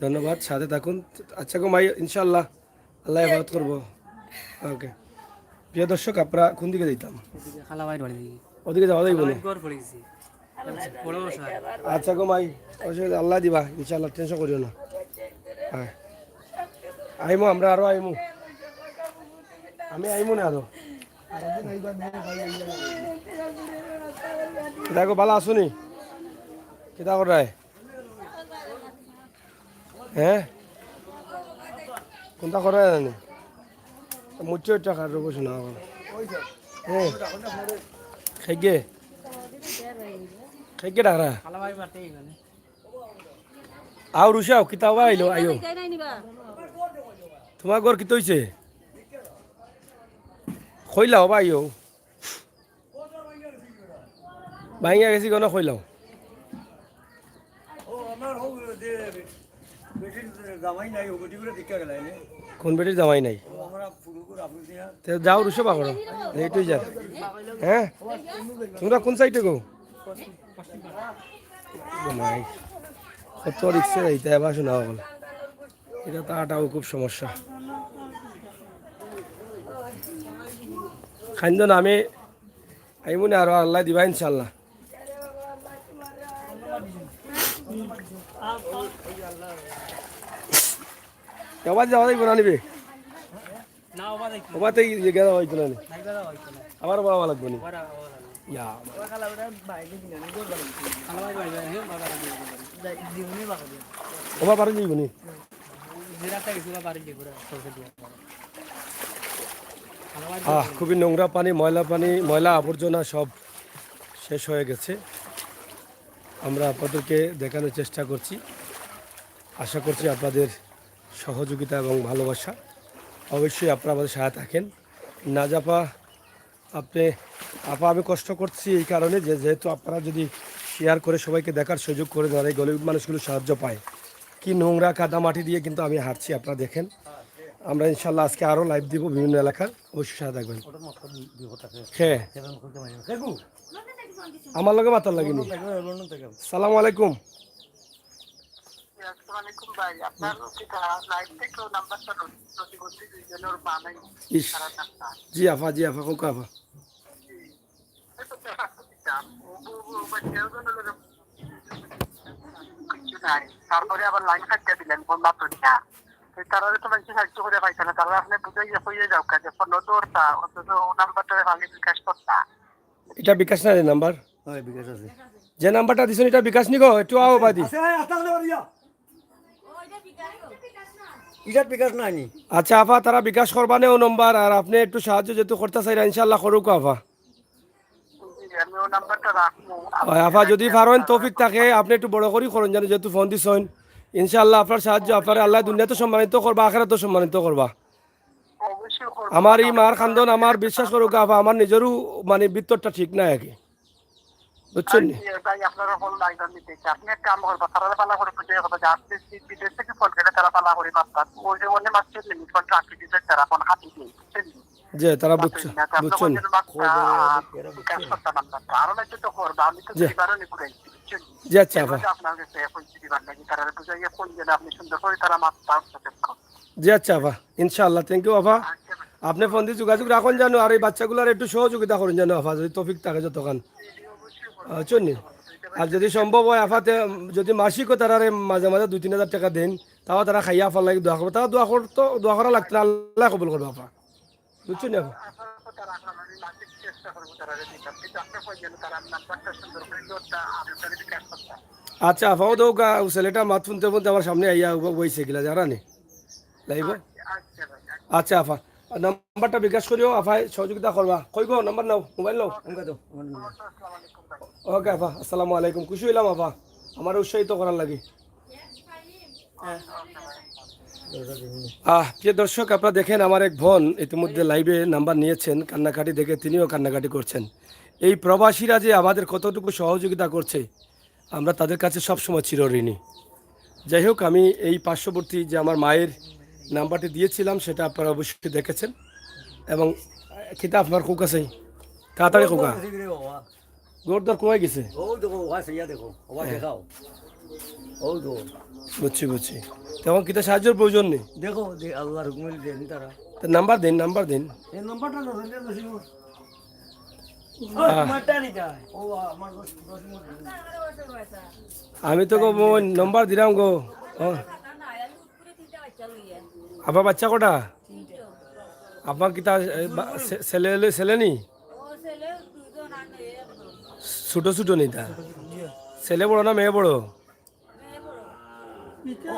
ধন্যবাদ, সাথে থাকুন। আচ্ছা গো মাই, ইনশাআল্লাহ আল্লাহ হেফাজত করবো। ওকে, প্রিয় দর্শক, আপনারা কোন দিকে যাইতাম? এদিকে খালামাইর বাড়ি দিকে। ওদিকে যাওয়া যাইব না? খালামাইর ঘর পড়ে গেছে। বড় বড় সার। আচ্ছা গো মাই, অসুবিধা, আল্লাহ দিবা ইনশাআল্লাহ, টেনশন করিও না। হ্যাঁ, আইমু আমরা, আরো আইমু, আমি আইমু না আরো। দেখো, ভালো আছো নি? কিতা করায়? হ্যাঁ, কোনটা করায় জানি? মুচ্ছ একটা কার রোগ শোনা এখন। হ্যাঁ, খেগে খেগে ডাকরা। খালামাইর বাড়িতে এইখানে। আও রুশাও, কিতা বা আইলো, আইও। তোমার ঘর কিতা হইছে? কইলাও বা আইও। ভাইঙ্গা গেছি কেন কইলাও? ও আমার হোক যে বেটির জামাই নাই, ও বেটি করে দীক্ষা গেলাই নে। কোন বেটির জামাই নাই? ও আমরা ফুরুকুর আপনি দিয়া তে যাও রুশো পাকড়ো, লেট হয়ে যার। হ্যাঁ, তোমরা কোন সাইডে গো? ও মাই, কত রিক্সে যাইতে হবে, শোনা বল। এটা তো আটাও খুব সমস্যা। খাইন্দ না আমি আইমুনে আরো আল্লাহ দিবা ইনশাল্লাহ। এবার যাওয়া যাইব না নিবে? না, ওবা দেখি। ওবাতে গেলে হইতো না নি। নাই দাদা, হইতো না। আবার বাবা লাগবো নি। ওরা, ওরা। ইয়া। খালামাইর বাড়ি, হ্যাঁ, বাবা বাড়ি। ওবা পারে যাইব নি। যে রাস্তা গেছে, ওবা বাড়ি দিয়ে ঘুরে, সরষে দিয়ে। খালামাইর আহ, খুবই নোংরা পানি, ময়লা পানি, ময়লা আবর্জনা সব শেষ হয়ে গেছে। আমরা আপনাদেরকে দেখানোর চেষ্টা করছি। আশা করছি আপনাদের সহযোগিতা এবং ভালোবাসা। অবশ্যই আপনারা আমাদের সাথে থাকেন। নাজাফা, আপনি, আপা, আমি কষ্ট করছি এই কারণে যে যেহেতু আপনারা যদি শেয়ার করে সবাইকে দেখার সুযোগ করে দেন, এই গরিব মানুষগুলো সাহায্য পায়। কি নোংরা কাদা মাটি দিয়ে কিন্তু আমি হাঁটছি, আপনারা দেখেন। আমরা ইনশাল্লাহ আজকে আরও লাইভ দিব বিভিন্ন এলাকার, অবশ্যই সাথে থাকবেন। ওটার মতো বিপদ আছে। হ্যাঁ, সেখানে খুলতে পারি না। দেখু, আমার লগে মাতার লাগেনি। দেখো, লন্ডন থেকে। সালাম আলাইকুম। আসসালামু আলাইকুম ভাই, আপনার কিতা লাইভ থেকে নাম্বারটা প্রতিবন্ধী দুইজনের বানাই ইস, জি আফা, জি আফা, কোকা আফা। কিছু নাই, তারপরে আবার লাইন কাটিয়ে দিলেন, ফোন মাত্র না। তো তারা তো মানুষ সাহায্য করে পাইছে না, তারা আপনি বুঝাইয়া কইয়ে যাও কাজে ফোন দৌড়তা, অথচ ও নাম্বারটা আমি বিকাশ করতা। এটা বিকাশ না রে নাম্বার? হয়, বিকাশ আছে। যে নাম্বারটা দিছেন এটা বিকাশ নি গো? একটু আও বাদি। আছে, আছে, আছে, আছে। ইটার বিকাশ নাই নি? আচ্ছা আফা, তারা বিকাশ করবা নে ও নম্বর, আর আপনি একটু সাহায্য যেহেতু করতে চাইরা ইনশাল্লাহ করুক আফা। জি, আমি ও নাম্বারটা রাখবো। হয় আফা, যদি পারেন তৌফিক থাকে আপনি একটু বড় করি করুন যেন, যেহেতু ফোন দিছেন। ইনশাল্লাহ আপনার সাহায্য আপনার আল্লাহ দুনিয়াতে সম্মানিত করবা, আখেরাতে সম্মানিত করবা। অবশ্যই করবো। আমার এই মার খান্দন আমার বিশ্বাস করুক আফা, আমার নিজেরও মানে ভিতরটা ঠিক না আর কি, বুঝছেন নি? জি, ভাই, আপনারা ফোন লাইন নিতে চাই। আপনি এক কাম করবা, তারা ভালো করে বুঝে কথা যে আপনি বিদেশ থেকে ফোন করে তারা ভালো করে পারতাম। ওই যে অন্য মাসের লিমিট ফোন রাখি দিতে তারা ফোন হাতে দিয়ে, বুঝছেন নি? যে তারা বুঝছে, বুঝছেন নি? বিকাশ করতে নাম্বারটা। আরো না তো করবা, আমি তো জি। দুইবারও নিয়ে ঘুরে আইছি, বুঝছেন নি? জি আচ্ছা আফা, আপনার কাছে এখন যদি ভালো লাগে, তারা বুঝাইয়া ফোন দিলে আপনি সুন্দর করে তারা মাত্রা হচ্ছে। জি আচ্ছা আফা, ইনশাআল্লাহ, থ্যাংক ইউ আফা। আপনি ফোন দিয়ে যোগাযোগ রাখুন জানো, আর এই বাচ্চাগুলোর একটু সহযোগিতা করুন জানো আফা, যদি তৌফিক থাকে যতক্ষণ, বুঝছেন নি? আর যদি সম্ভব হয় আফাতে যদি মাসিকও তারারে মাঝে মাঝে দুই তিন হাজার টাকা দেন, তাও তারা খাইয়া আফার লাগি দোয়া করবো। তারা দোয়া করতো, দোয়া করা লাগতো না, আল্লাহ কবুল করবো আফা, বুঝছেন নি আফা? আচ্ছা আফা, ও তো গা- ও ছেলেটা মাত শুনতে শুনতে আমার সামনে আইয়া উবা- বইছে গিলা যারা নি লাইব। আচ্ছা আফা, আর নাম্বারটা বিকাশ করিও আফায় সহযোগিতা করবা। কই গো নাম্বার নাও, মোবাইল নাও। ওকে আফা, আসসালামু আলাইকুম, খুশি হইলাম আফা, আমার উৎসাহিত করার লাগি। আহ, প্রিয় দর্শক, আপনারা দেখেন আমার এক বোন ইতিমধ্যে লাইভে নাম্বার নিয়েছেন, কান্নাকাটি দেখে তিনিও কান্নাকাটি করছেন। এই প্রবাসীরা যে আমাদের কতটুকু সহযোগিতা করছে, আমরা তাদের কাছে সবসময় চিরঋণী। যাই হোক, আমি এই পার্শ্ববর্তী যে আমার মায়ের নাম্বারটি দিয়েছিলাম সেটা আপনারা অবশ্যই দেখেছেন, এবং আহ, কিতা আপনার কোকা চাই, তাড়াতাড়ি কোকা। গোর দর কমাই গেছে। ও দেখো, ওয়া সাইয়া দেখো, ওয়া দেখাও। ও তো। বুঝছি, বুঝছি। তখন কিতা সাহায্যর প্রয়োজন নেই? দেখো, দে-, আল্লাহর হুকুমে দেন তারা। তো নাম্বার দিন, নাম্বার দিন। এই নাম্বারটা ধরেন, এটা দশ নম্বর। ও, হ্যাঁ। তোমারটা নিতে হয়। ও, আমার দশ, দশ নম্বর। আমি তো গো, ওই নাম্বার দিলাম গো। ও। আবার বাচ্চা কটা? আপনার কিতা, এ, বা-, ছে-, ছেলে হলে ছেলে নি? ছোট ছোট নিতা। ছেলে বড় না মেয়ে বড়? ও।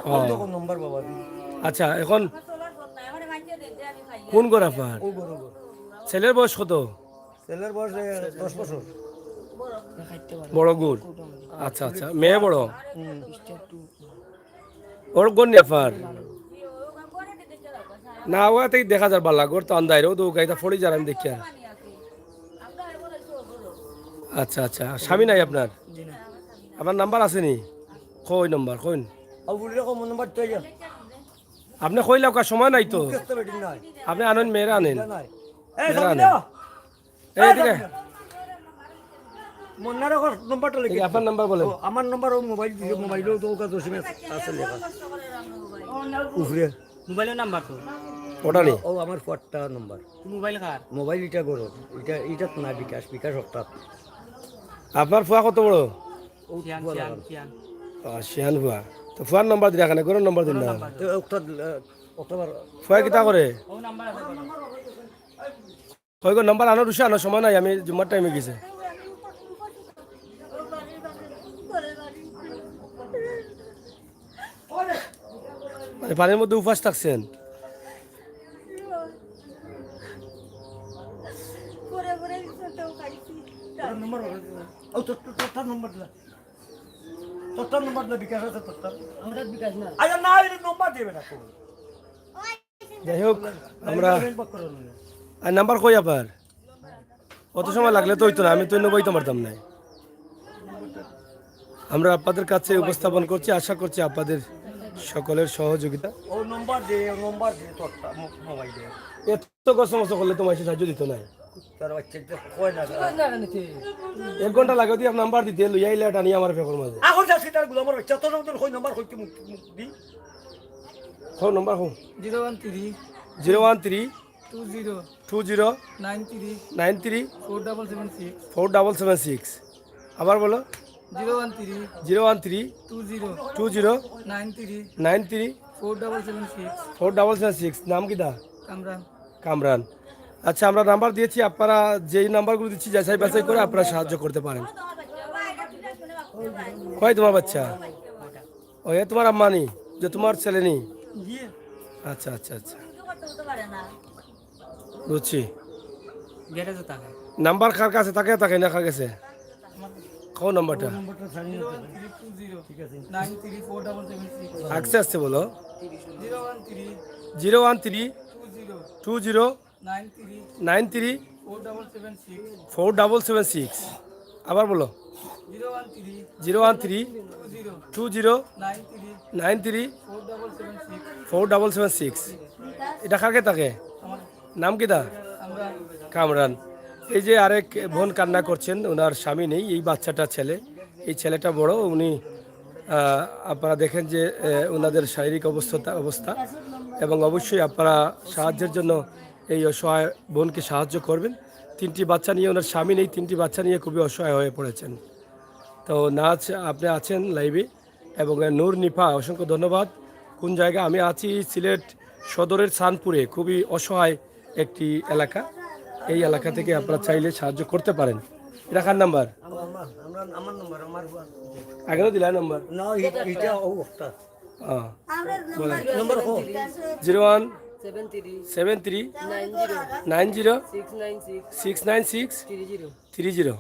কত নম্বর বাবা? আচ্ছা, এখন কোন ঘর আপনার? ও বড় ঘর। ছেলের বয়স কত? ছেলের বয়স, এ, দশ বছর। বড় ঘর। আচ্ছা, আচ্ছা, মেয়ে বড়। হুম। ওর কোন ব্যাপার? না, ওটাই দেখা যার বালা, ঘর তো আন্দাইর, ও তো গাড়িটা ফড়ি যার, আমি দেখি আর। আচ্ছা, আচ্ছা, স্বামী নাই আপনার? জি না। আপনার নাম্বার আছে নি? কই নাম্বার, কইন। আপনি কইলা, কার সময় নাই তো। আপনি আনেন, মেয়েরা আনেন। মেয়েরা আনেন। এই, এদিকে। মন্নার এখন নম্বরটা লিখে এই আপনার নাম্বার বলেন। ও, আমার নাম্বার, ও মোবাইল দিছে, মোবাইলও তো ওর কাছে আছে লেখা। উপরে। মোবাইলের নাম্বার তো? ওটা নেই। ও, আমার ফোনটা নাম্বার। মোবাইল কার? মোবাইল এটা করো। এটা, এটা তো না বিকাশ, বিকাশ হঠাৎ। আপনার ফুয়া কত বড়? ও শিয়ান, ফুয়া শিয়ান, লাগানো। শিয়ান। ও, শিয়ান ফুয়া। তো ফুয়ার নাম্বার দিলে এখানে, ঘরর নাম্বার দিন না। নাম্বার তো ওটা, ওটা আবার ফুয়া কিতা করে? ও নাম্বার আছে। কই গো, নাম্বার আনো, রুশা আনো, সময় নাই, আমি জুম্মার টাইমে গেছে। মানে পানির মধ্যে উপাস থাকছেন। পরে পরে তো খাইছি। ও, তোর, তোর, তোর, তোর নম্বর দিলা। তোর, তোর নম্বর দিলা, বিকাশ আছে তোর, তোর। আমার বিকাশ না। আরে না, এই নম্বর দিবে না তো। যাই হোক, আমরা আর নাম্বার কই আবার? অত সময় লাগলে তো হইতো না, আমি তো অন্য বইতে পারতাম না। আমরা আপনাদের কাছে উপস্থাপন করছি, আশা করছি আপনাদের সকলের সহযোগিতা। ও নম্বর দে, ও নম্বর দে, তোর তা-, মো-, মোবাইল দে। এত কষ্ট মষ্ট করলে তোমার সাহায্য দিত না। তার বাচ্চা তো কয় না। এক ঘন্টা লাগে তুই নাম্বার দিতে, লইয়া আইলে টানি আমার ফেকর মাঝে। এখন যাচ্ছি তার গুলামর বাচ্চা, তোর মতন কই নাম্বার কইতে মুখ, মুখ দি। কও নাম্বার কও। Zero one three. Zero one three. Two zero. Two zero. Nine three. Nine three. Four double seven six. Four double seven six. আবার বলো। Zero one three. Zero one three. Two zero. Two zero. Nine three. Nine three. Four double seven six. Four double seven six. নাম কিতা? কামরান। কামরান। আচ্ছা, আমরা নাম্বার দিয়েছি, আপনারা যেই নাম্বারগুলো দিচ্ছি, যাচাই বাছাই করে আপনারা সাহায্য করতে পারেন। কই তোমার বাচ্চা? ও, এ তোমার আম্মা নি, যে তোমার ছেলে নি? জি। আচ্ছা, আচ্ছা, আচ্ছা। বুঝছি। গ্যারেজে থাকে। নাম্বার কার কাছে থাকে, থাকে না কার কাছে? কও নাম্বারটা। Zero one three two zero. ঠিক আছে। Nine three four double seven six. আস্তে আস্তে বলো। Zero one three. Zero one three. Two zero. Two zero. Nine three. Nine three. Four double seven six. Four double seven six. আবার বলো। Zero one three. Zero one three. Two zero. Two zero. Nine three. Nine three. Four double seven six. Four double seven six. এটা কার কাছে থাকে? আমার। নাম কিতা? কামরান। কামরান। এই যে আরেক বোন কান্না করছেন, ওনার স্বামী নেই, এই বাচ্চাটা ছেলে, এই ছেলেটা বড়, উনি, আহ, আপনারা দেখেন যে, আহ, ওনাদের শারীরিক অবস্থা, অবস্থা, এবং অবশ্যই আপনারা সাহায্যের জন্য এই অসহায় বোনকে সাহায্য করবেন। তিনটি বাচ্চা নিয়ে, ওনার স্বামী নেই, তিনটি বাচ্চা নিয়ে খুবই অসহায় হয়ে পড়েছেন। তো নাজ, আপনি আছেন লাইভে, এবং নূর নিফা, অসংখ্য ধন্যবাদ। কোন জায়গা? আমি আছি সিলেট সদরের চাঁদপুরে, খুবই অসহায় একটি এলাকা। এই এলাকা থেকে আপনারা চাইলে সাহায্য করতে পারেন। এটা কার নাম্বার? আমার, আমার, আমার, আমার নাম্বার, আমার ফোন। আগেও দিলা নাম্বার? না, এ-, এটা ও একটা। হ্যাঁ। বলেন। নাম্বার কো? Zero one seven three. Seven three. Nine zero. Nine zero. Six nine six. Six nine six. Three zero. Three zero.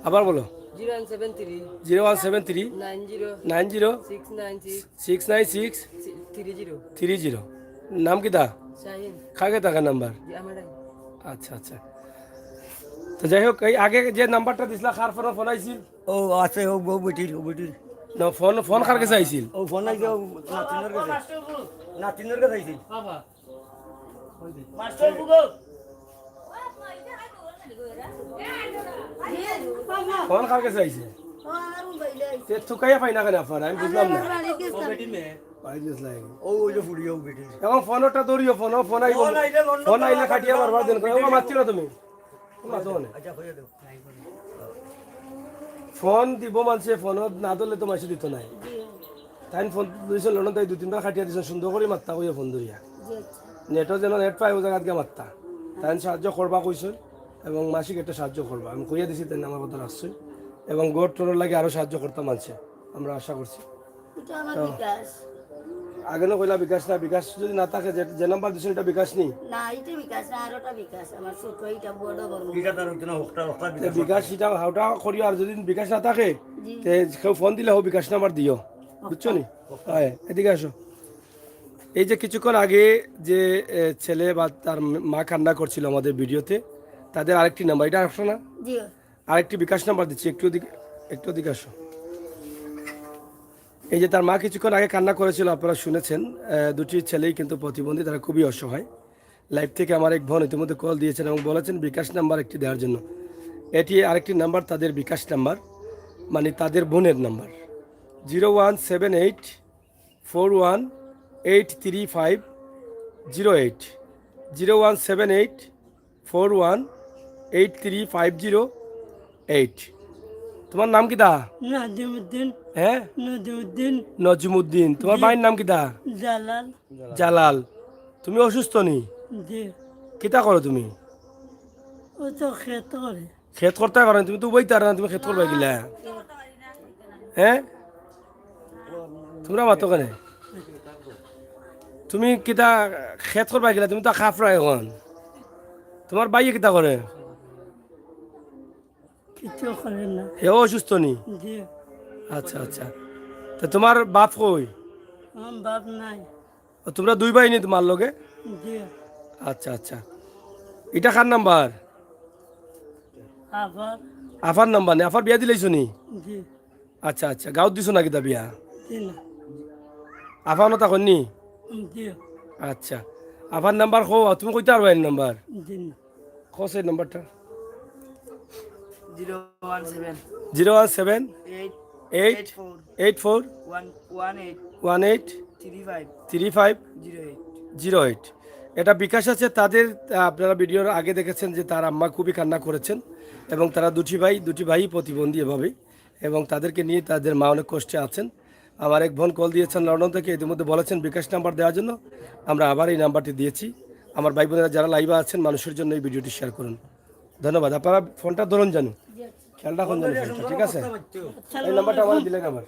আবার বলো। Zero one seven three. Zero one seven three. Nine zero. Nine zero. Six nine six. Six nine six. Three zero. Three zero. নাম কিতা? শাহিন। কার কাছে থাকে নাম্বার? জি, আমারটাই। আচ্ছা, আচ্ছা। তো যাই হোক, এই আগে যে নাম্বারটা দিছিলা, কার ফোনে ফোন আইছিল? ও, আছে, ও, ও বেটির, ও বেটির। না, ফোন, ফোন কার কাছে আইছিল? ও, ফোন আইছে, ও নাতিনর কাছে। নাতিনর কাছে আইছিল। বাবা। মাস্টার বুবু। ফোন কার কাছে আইছে? তে তুকাইয়া পাই না কেনে আপনারা? আমি বুঝলাম না। বাড়িত গেছলাম। ও, ওই যে ফুড়ি, ও বেটি। এখন ফোনটা ধরিও, ফোন, ফোন আইবো। ফোন আইলে লন্ডন ফোন আইলে কাটিয়া বারবার দেন করে। ও, মাতছি না তুমি। ও, মাতো না। আচ্ছা, কইয়া দেও। ফোন দিব মানষে, ফোন না ধরলে তো মানষে দিত নায়। তাইন ফোন দিছইন লন্ডন, তাই দুই তিনবার কাটিয়া দিছইন, সুন্দর করি মাত্তা কইয়া ফোন ধরিয়া। নেটও যেন নেট পায়, ও জাগাত গিয়া মাত্তা। তাইন সাহায্য করবা কইছইন এবং মাসিক একটা সাহায্য করবা। আমি কইয়া দিছি, তাইন আমার কথা রাখছইন। এবং গড় টড়র লাগি আরো সাহায্য করতা মানষে, আমরা আশা করছি। এটা আমার তো বিকাশ। আগে না কইলা বিকাশ না, বিকাশ যদি না থাকে, যে, যে নাম্বার দিছইন, এটা বিকাশ নি? না, এটা বিকাশ না, আর ওটা বিকাশ। আমার ছোট, এটা বড়, বড়। এটা তার ওইটা না, ওটা, ওটা তে বিকাশ বিকাশ আছে। এটা, ওটা করিও, আর যদি বিকাশ না থাকে, জি। তে কেউ ফোন দিলে হো বিকাশ নাম্বার দিও, বুঝছো নি? হয়, এদিকে আসো। এই যে কিছুক্ষণ আগে যে, এ, ছেলে বা তার মা কান্না করছিল আমাদের ভিডিওতে, তাদের আরেকটি নাম্বার, এটা আসো না? জি। আরেকটি বিকাশ নাম্বার দিচ্ছি, একটু ওদিকে, একটু ওদিকে আসো। এই যে তার মা কিছুক্ষণ আগে কান্না করেছিল, আপনারা শুনেছেন। আহ, দুটি ছেলেই কিন্তু প্রতিবন্ধী, তারা খুবই অসহায়। লাইভ থেকে আমার এক বোন ইতিমধ্যে কল দিয়েছেন এবং বলেছেন বিকাশ নাম্বার একটি দেওয়ার জন্য। এটি আরেকটি নাম্বার, তাদের বিকাশ নাম্বার, মানে তাদের বোনের number, zero one seven eight four one eight three five zero eight, zero one seven eight four one eight three five zero eight. তোমার নাম কিতা? নাজিমুদ্দিন। হ্যাঁ? নাজিমুদ্দিন। নজিমুদ্দিন। তোমার জি। ভাইর নাম কিতা? জালাল। জালাল। তুমি অসুস্থ নি? জি। কিতা করো তুমি? ও তো খেত করে। খেত করতে পারো না, তুমি তো উবাইতে পারো না, তুমি খেত করবা কিলা? হ্যাঁ? তোমরা মাতো কেনে? তুমি কিতা খেত করবা কিলা? তুমি তো খাফরা এখন। তোমার ভাইয়ে কিতা করে? কিছু করে না। হেও অসুস্থ নি? জি। আচ্ছা, আচ্ছা। তো তোমার বাপ কই? আমার বাপ নাই। ও, তোমরা দুই ভাই নি তোমার লগে? জি। আচ্ছা, আচ্ছা। এটা কার নাম্বার? আফার। আফার নাম্বার নি? আফার বিয়া দিলাইছো নি? জি। আচ্ছা, আচ্ছা। গাঁওত দিছো না কিতা বিয়া? জি না। আফা নতা কইন নি? জি। আচ্ছা। আফার নাম্বার কও, তুমি কইতে পারবা এর নাম্বার? জি না। কও সেই নাম্বারটা। Zero one seven. Zero one seven. Eight. Eight. Eight four. Eight four. One, one eight. One eight. Three five. Three five. Zero eight. Zero eight. এটা বিকাশ আছে তাদের, আহ, আপনারা ভিডিওর আগে দেখেছেন যে তার আম্মা খুবই কান্না করেছেন এবং তারা দুটি ভাই, দুটি ভাই প্রতিবন্ধী এভাবেই, এবং তাদেরকে নিয়ে তাদের মা অনেক কষ্টে আছেন। আমার এক বোন কল দিয়েছেন লন্ডন থেকে, ইতিমধ্যে বলেছেন বিকাশ নাম্বার দেওয়ার জন্য। আমরা আবার এই নাম্বারটি দিয়েছি। আমার ভাই বোনেরা যারা লাইভে আছেন, মানুষের জন্য এই ভিডিওটি শেয়ার করুন। ধন্যবাদ। আপনারা ফোনটা ধরুন জানো, খেয়াল রাখুন জানো ফোনটা, ঠিক আছে? এই নাম্বারটা আমার দিলেন আবার।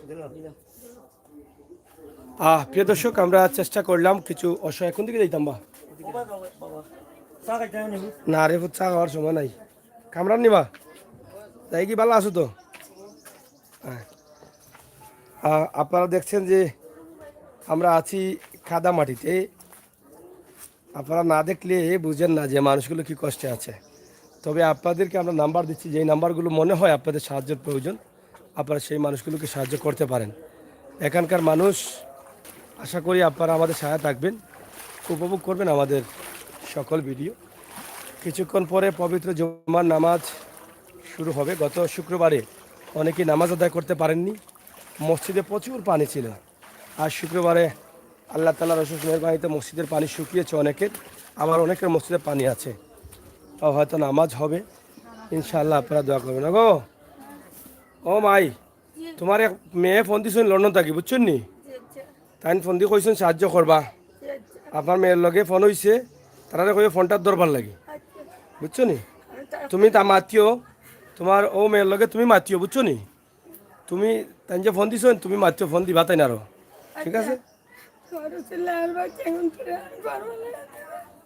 আহ, প্রিয় দর্শক, আমরা চেষ্টা করলাম কিছু অসহায়, কোন দিকে যাইতাম বা? না রে, ফুত, চা খাওয়ার সময় নাই। কামরান নিবা? যাই কি, ভালো আছো তো? হ্যাঁ। আহ, আপনারা দেখছেন যে আমরা আছি কাদা মাটিতে। আপনারা না দেখলে বুঝেন না যে মানুষগুলো কি কষ্টে আছে। তবে আপনাদেরকে আমরা নাম্বার দিচ্ছি, যেই নাম্বারগুলো মনে হয় আপনাদের সাহায্যের প্রয়োজন, আপনারা সেই মানুষগুলোকে সাহায্য করতে পারেন। এখানকার মানুষ, আশা করি আপনারা আমাদের সাথে থাকবেন, উপভোগ করবেন আমাদের সকল ভিডিও। কিছুক্ষণ পরে পবিত্র জুমার নামাজ শুরু হবে। গত শুক্রবারে অনেকেই নামাজ আদায় করতে পারেননি, মসজিদে প্রচুর পানি ছিল। আর শুক্রবারে আল্লাহ তাআলার অশেষ মেহেরবানিতে মসজিদের পানি শুকিয়েছে অনেকের, আবার অনেকের মসজিদে পানি আছে। তাও হয়তো নামাজ হবে, ইনশাআল্লাহ আপনারা দোয়া করবেন। গো, ও মাই, তোমার এক মেয়ে ফোন দিছইন লন্ডন থাকি, বুঝছইন নি? তাইন ফোন দি কইছইন সাহায্য করবা। আপনার মেয়ের লগে ফোন অইছে, তারারে কইও ফোনটা ধরবার লাগি, বুঝছো নি? তুমি তা মাতিও, তোমার ও মেয়ের লগে তুমি মাতিও, বুঝছো নি? তুমি তাইন যে ফোন দিছইন, তুমি মাতিও, ফোন দিবা তাইন আরো, ঠিক আছে?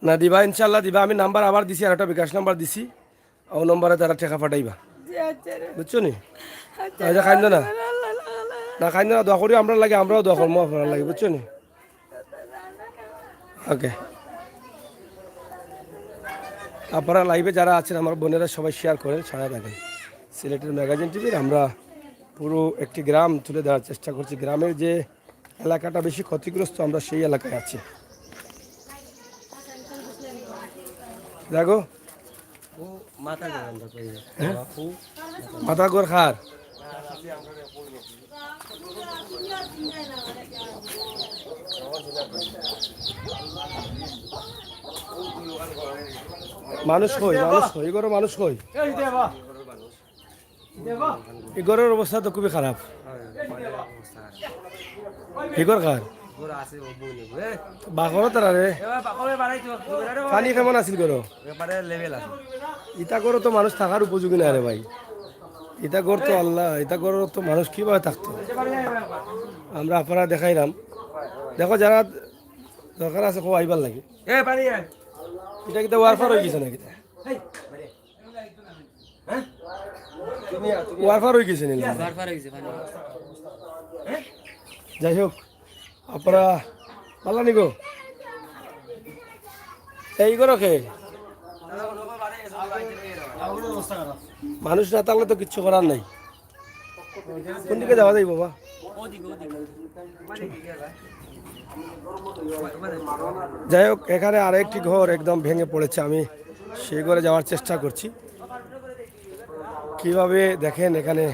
না দিবা, ইনশাআল্লাহ দিবা। আমি নাম্বার আবার দিছি, আর একটা বিকাশ নাম্বার দিছি, ও নম্বরে তারা টেকা পাঠাইবা, বুঝছো নি? আচ্ছা, কাইন্দো না। না, কাইন্দো না, দোয়া করি আমরার লাগি, আমরাও দোয়া করমু আপনার লাগি, বুঝছো নি? ওকে। আপনারা লাইভে যারা আছেন, আমার বোনেরা সবাই শেয়ার করেন, সারা থাকেন। সিলেটের ম্যাগাজিন টিভির আমরা পুরো একটি গ্রাম তুলে ধরার চেষ্টা করছি। গ্রামের যে এলাকাটা বেশি ক্ষতিগ্রস্ত, আমরা সেই এলাকায় আছি। দেখো, ও মাথা গরম তো কই। হ্যাঁ? ও মাথা গর খার। মানুষ কই, মানুষ কই, ই ঘরর মানুষ কই? ই ঘরর অবস্থা তো খুবই খারাপ। ই ঘর কার? বাঘরও তারা রে। পানি কেমন আছিল ঘরো? ইতা ঘরো তো মানুষ থাকার উপযোগী না রে ভাই। ইতা ঘর তো আল্লাহ, ইতা ঘরো তো মানুষ কিভাবে থাকতো? আমরা আপনারা দেখাইলাম। দেখো, যারা দরকার আছে, কও আইবার লাগি। ইটা কিতা ওয়ারফার হয়ে গেছে নাকি? ওয়ারফার হয়ে গেছে নি? ওয়ারফার হয়ে গেছে, পানি। যাই হোক, আপনারা পাল্লা নিব। এই ঘরো কে? মানুষ না থাকলে তো কিচ্ছু করার নাই। কোন দিকে যাওয়া যায় বাবা? যাই হোক, এখানে আরেকটি ঘর একদম ভেঙে পড়েছে। আমি সেই ঘরে যাওয়ার চেষ্টা করছি। কিভাবে দেখেন এখানে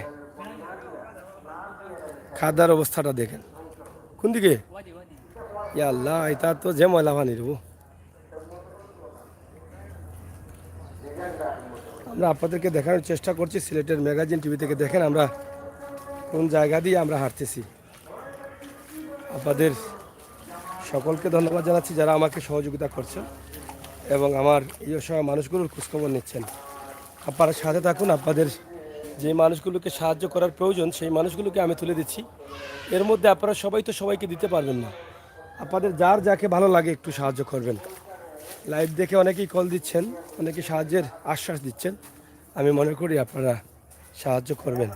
খাদ্যর অবস্থাটা দেখেন। কোন দিকে? ইয়া আল্লাহ, এটা তো যে ময়লা পানি রে। আমরা আপনাদেরকে দেখানোর চেষ্টা করছি সিলেটের ম্যাগাজিন টিভি থেকে। দেখেন আমরা কোন জায়গা দিয়ে আমরা হাঁটতেছি। আপনাদের সকলকে ধন্যবাদ জানাচ্ছি যারা আমাকে সহযোগিতা করছেন এবং আমার এই অসহায় মানুষগুলোর খোঁজখবর নিচ্ছেন। আপনারা সাথে থাকুন। আপনাদের যে মানুষগুলোকে সাহায্য করার প্রয়োজন, সেই মানুষগুলোকে আমি তুলে দিচ্ছি। এর মধ্যে আপনারা সবাই তো সবাইকে দিতে পারবেন না। আপনাদের যার যাকে ভালো লাগে একটু সাহায্য করবেন। লাইভ দেখে অনেকেই কল দিচ্ছেন, অনেকে সাহায্যের আশ্বাস দিচ্ছেন। আমি মনে করি আপনারা সাহায্য করবেন।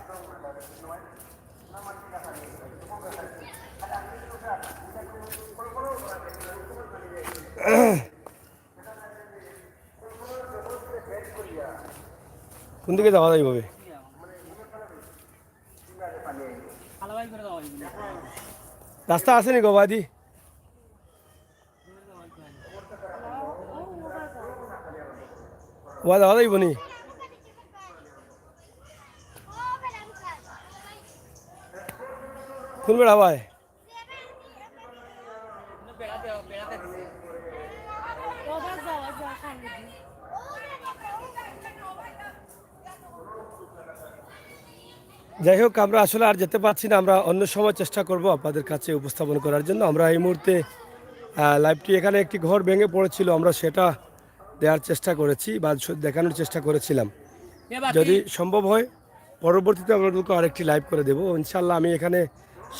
কোন দিকে যাওয়া যায় ভাবে? রাস্তা আছে নি গো বাদি? ওয়া যাওয়া যাইব নি? কোন বেড়া ভাই? যাই হোক, আমরা আসলে আর যেতে পারছি না। আমরা অন্য সময় চেষ্টা করব আপনাদের কাছে উপস্থাপন করার জন্য। আমরা এই মুহূর্তে, আহ, লাইভটি এখানে একটি ঘর ভেঙে পড়েছিল, আমরা সেটা দেওয়ার চেষ্টা করেছি বা স-, দেখানোর চেষ্টা করেছিলাম। যদি সম্ভব হয়, পরবর্তীতে আপনাদেরকে আরেকটি লাইভ করে দেবো। ইনশাআল্লাহ, আমি এখানে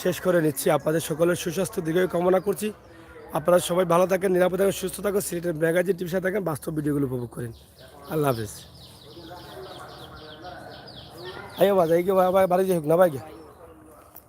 শেষ করে নিচ্ছি। আপনাদের সকলের সুস্বাস্থ্য দীর্ঘায়ু কামনা করছি। আপনারা সবাই ভালো থাকেন, নিরাপদে থাকেন, সুস্থ থাকেন। সিলেটের ম্যাগাজিন টিভির সাথে থাকেন, বাস্তব ভিডিওগুলো উপভোগ করেন। আল্লাহ হাফেজ। আইও বাজা, এই কি বা-, বা-, বাড়ি যাই হোক না, ভাই গিয়া।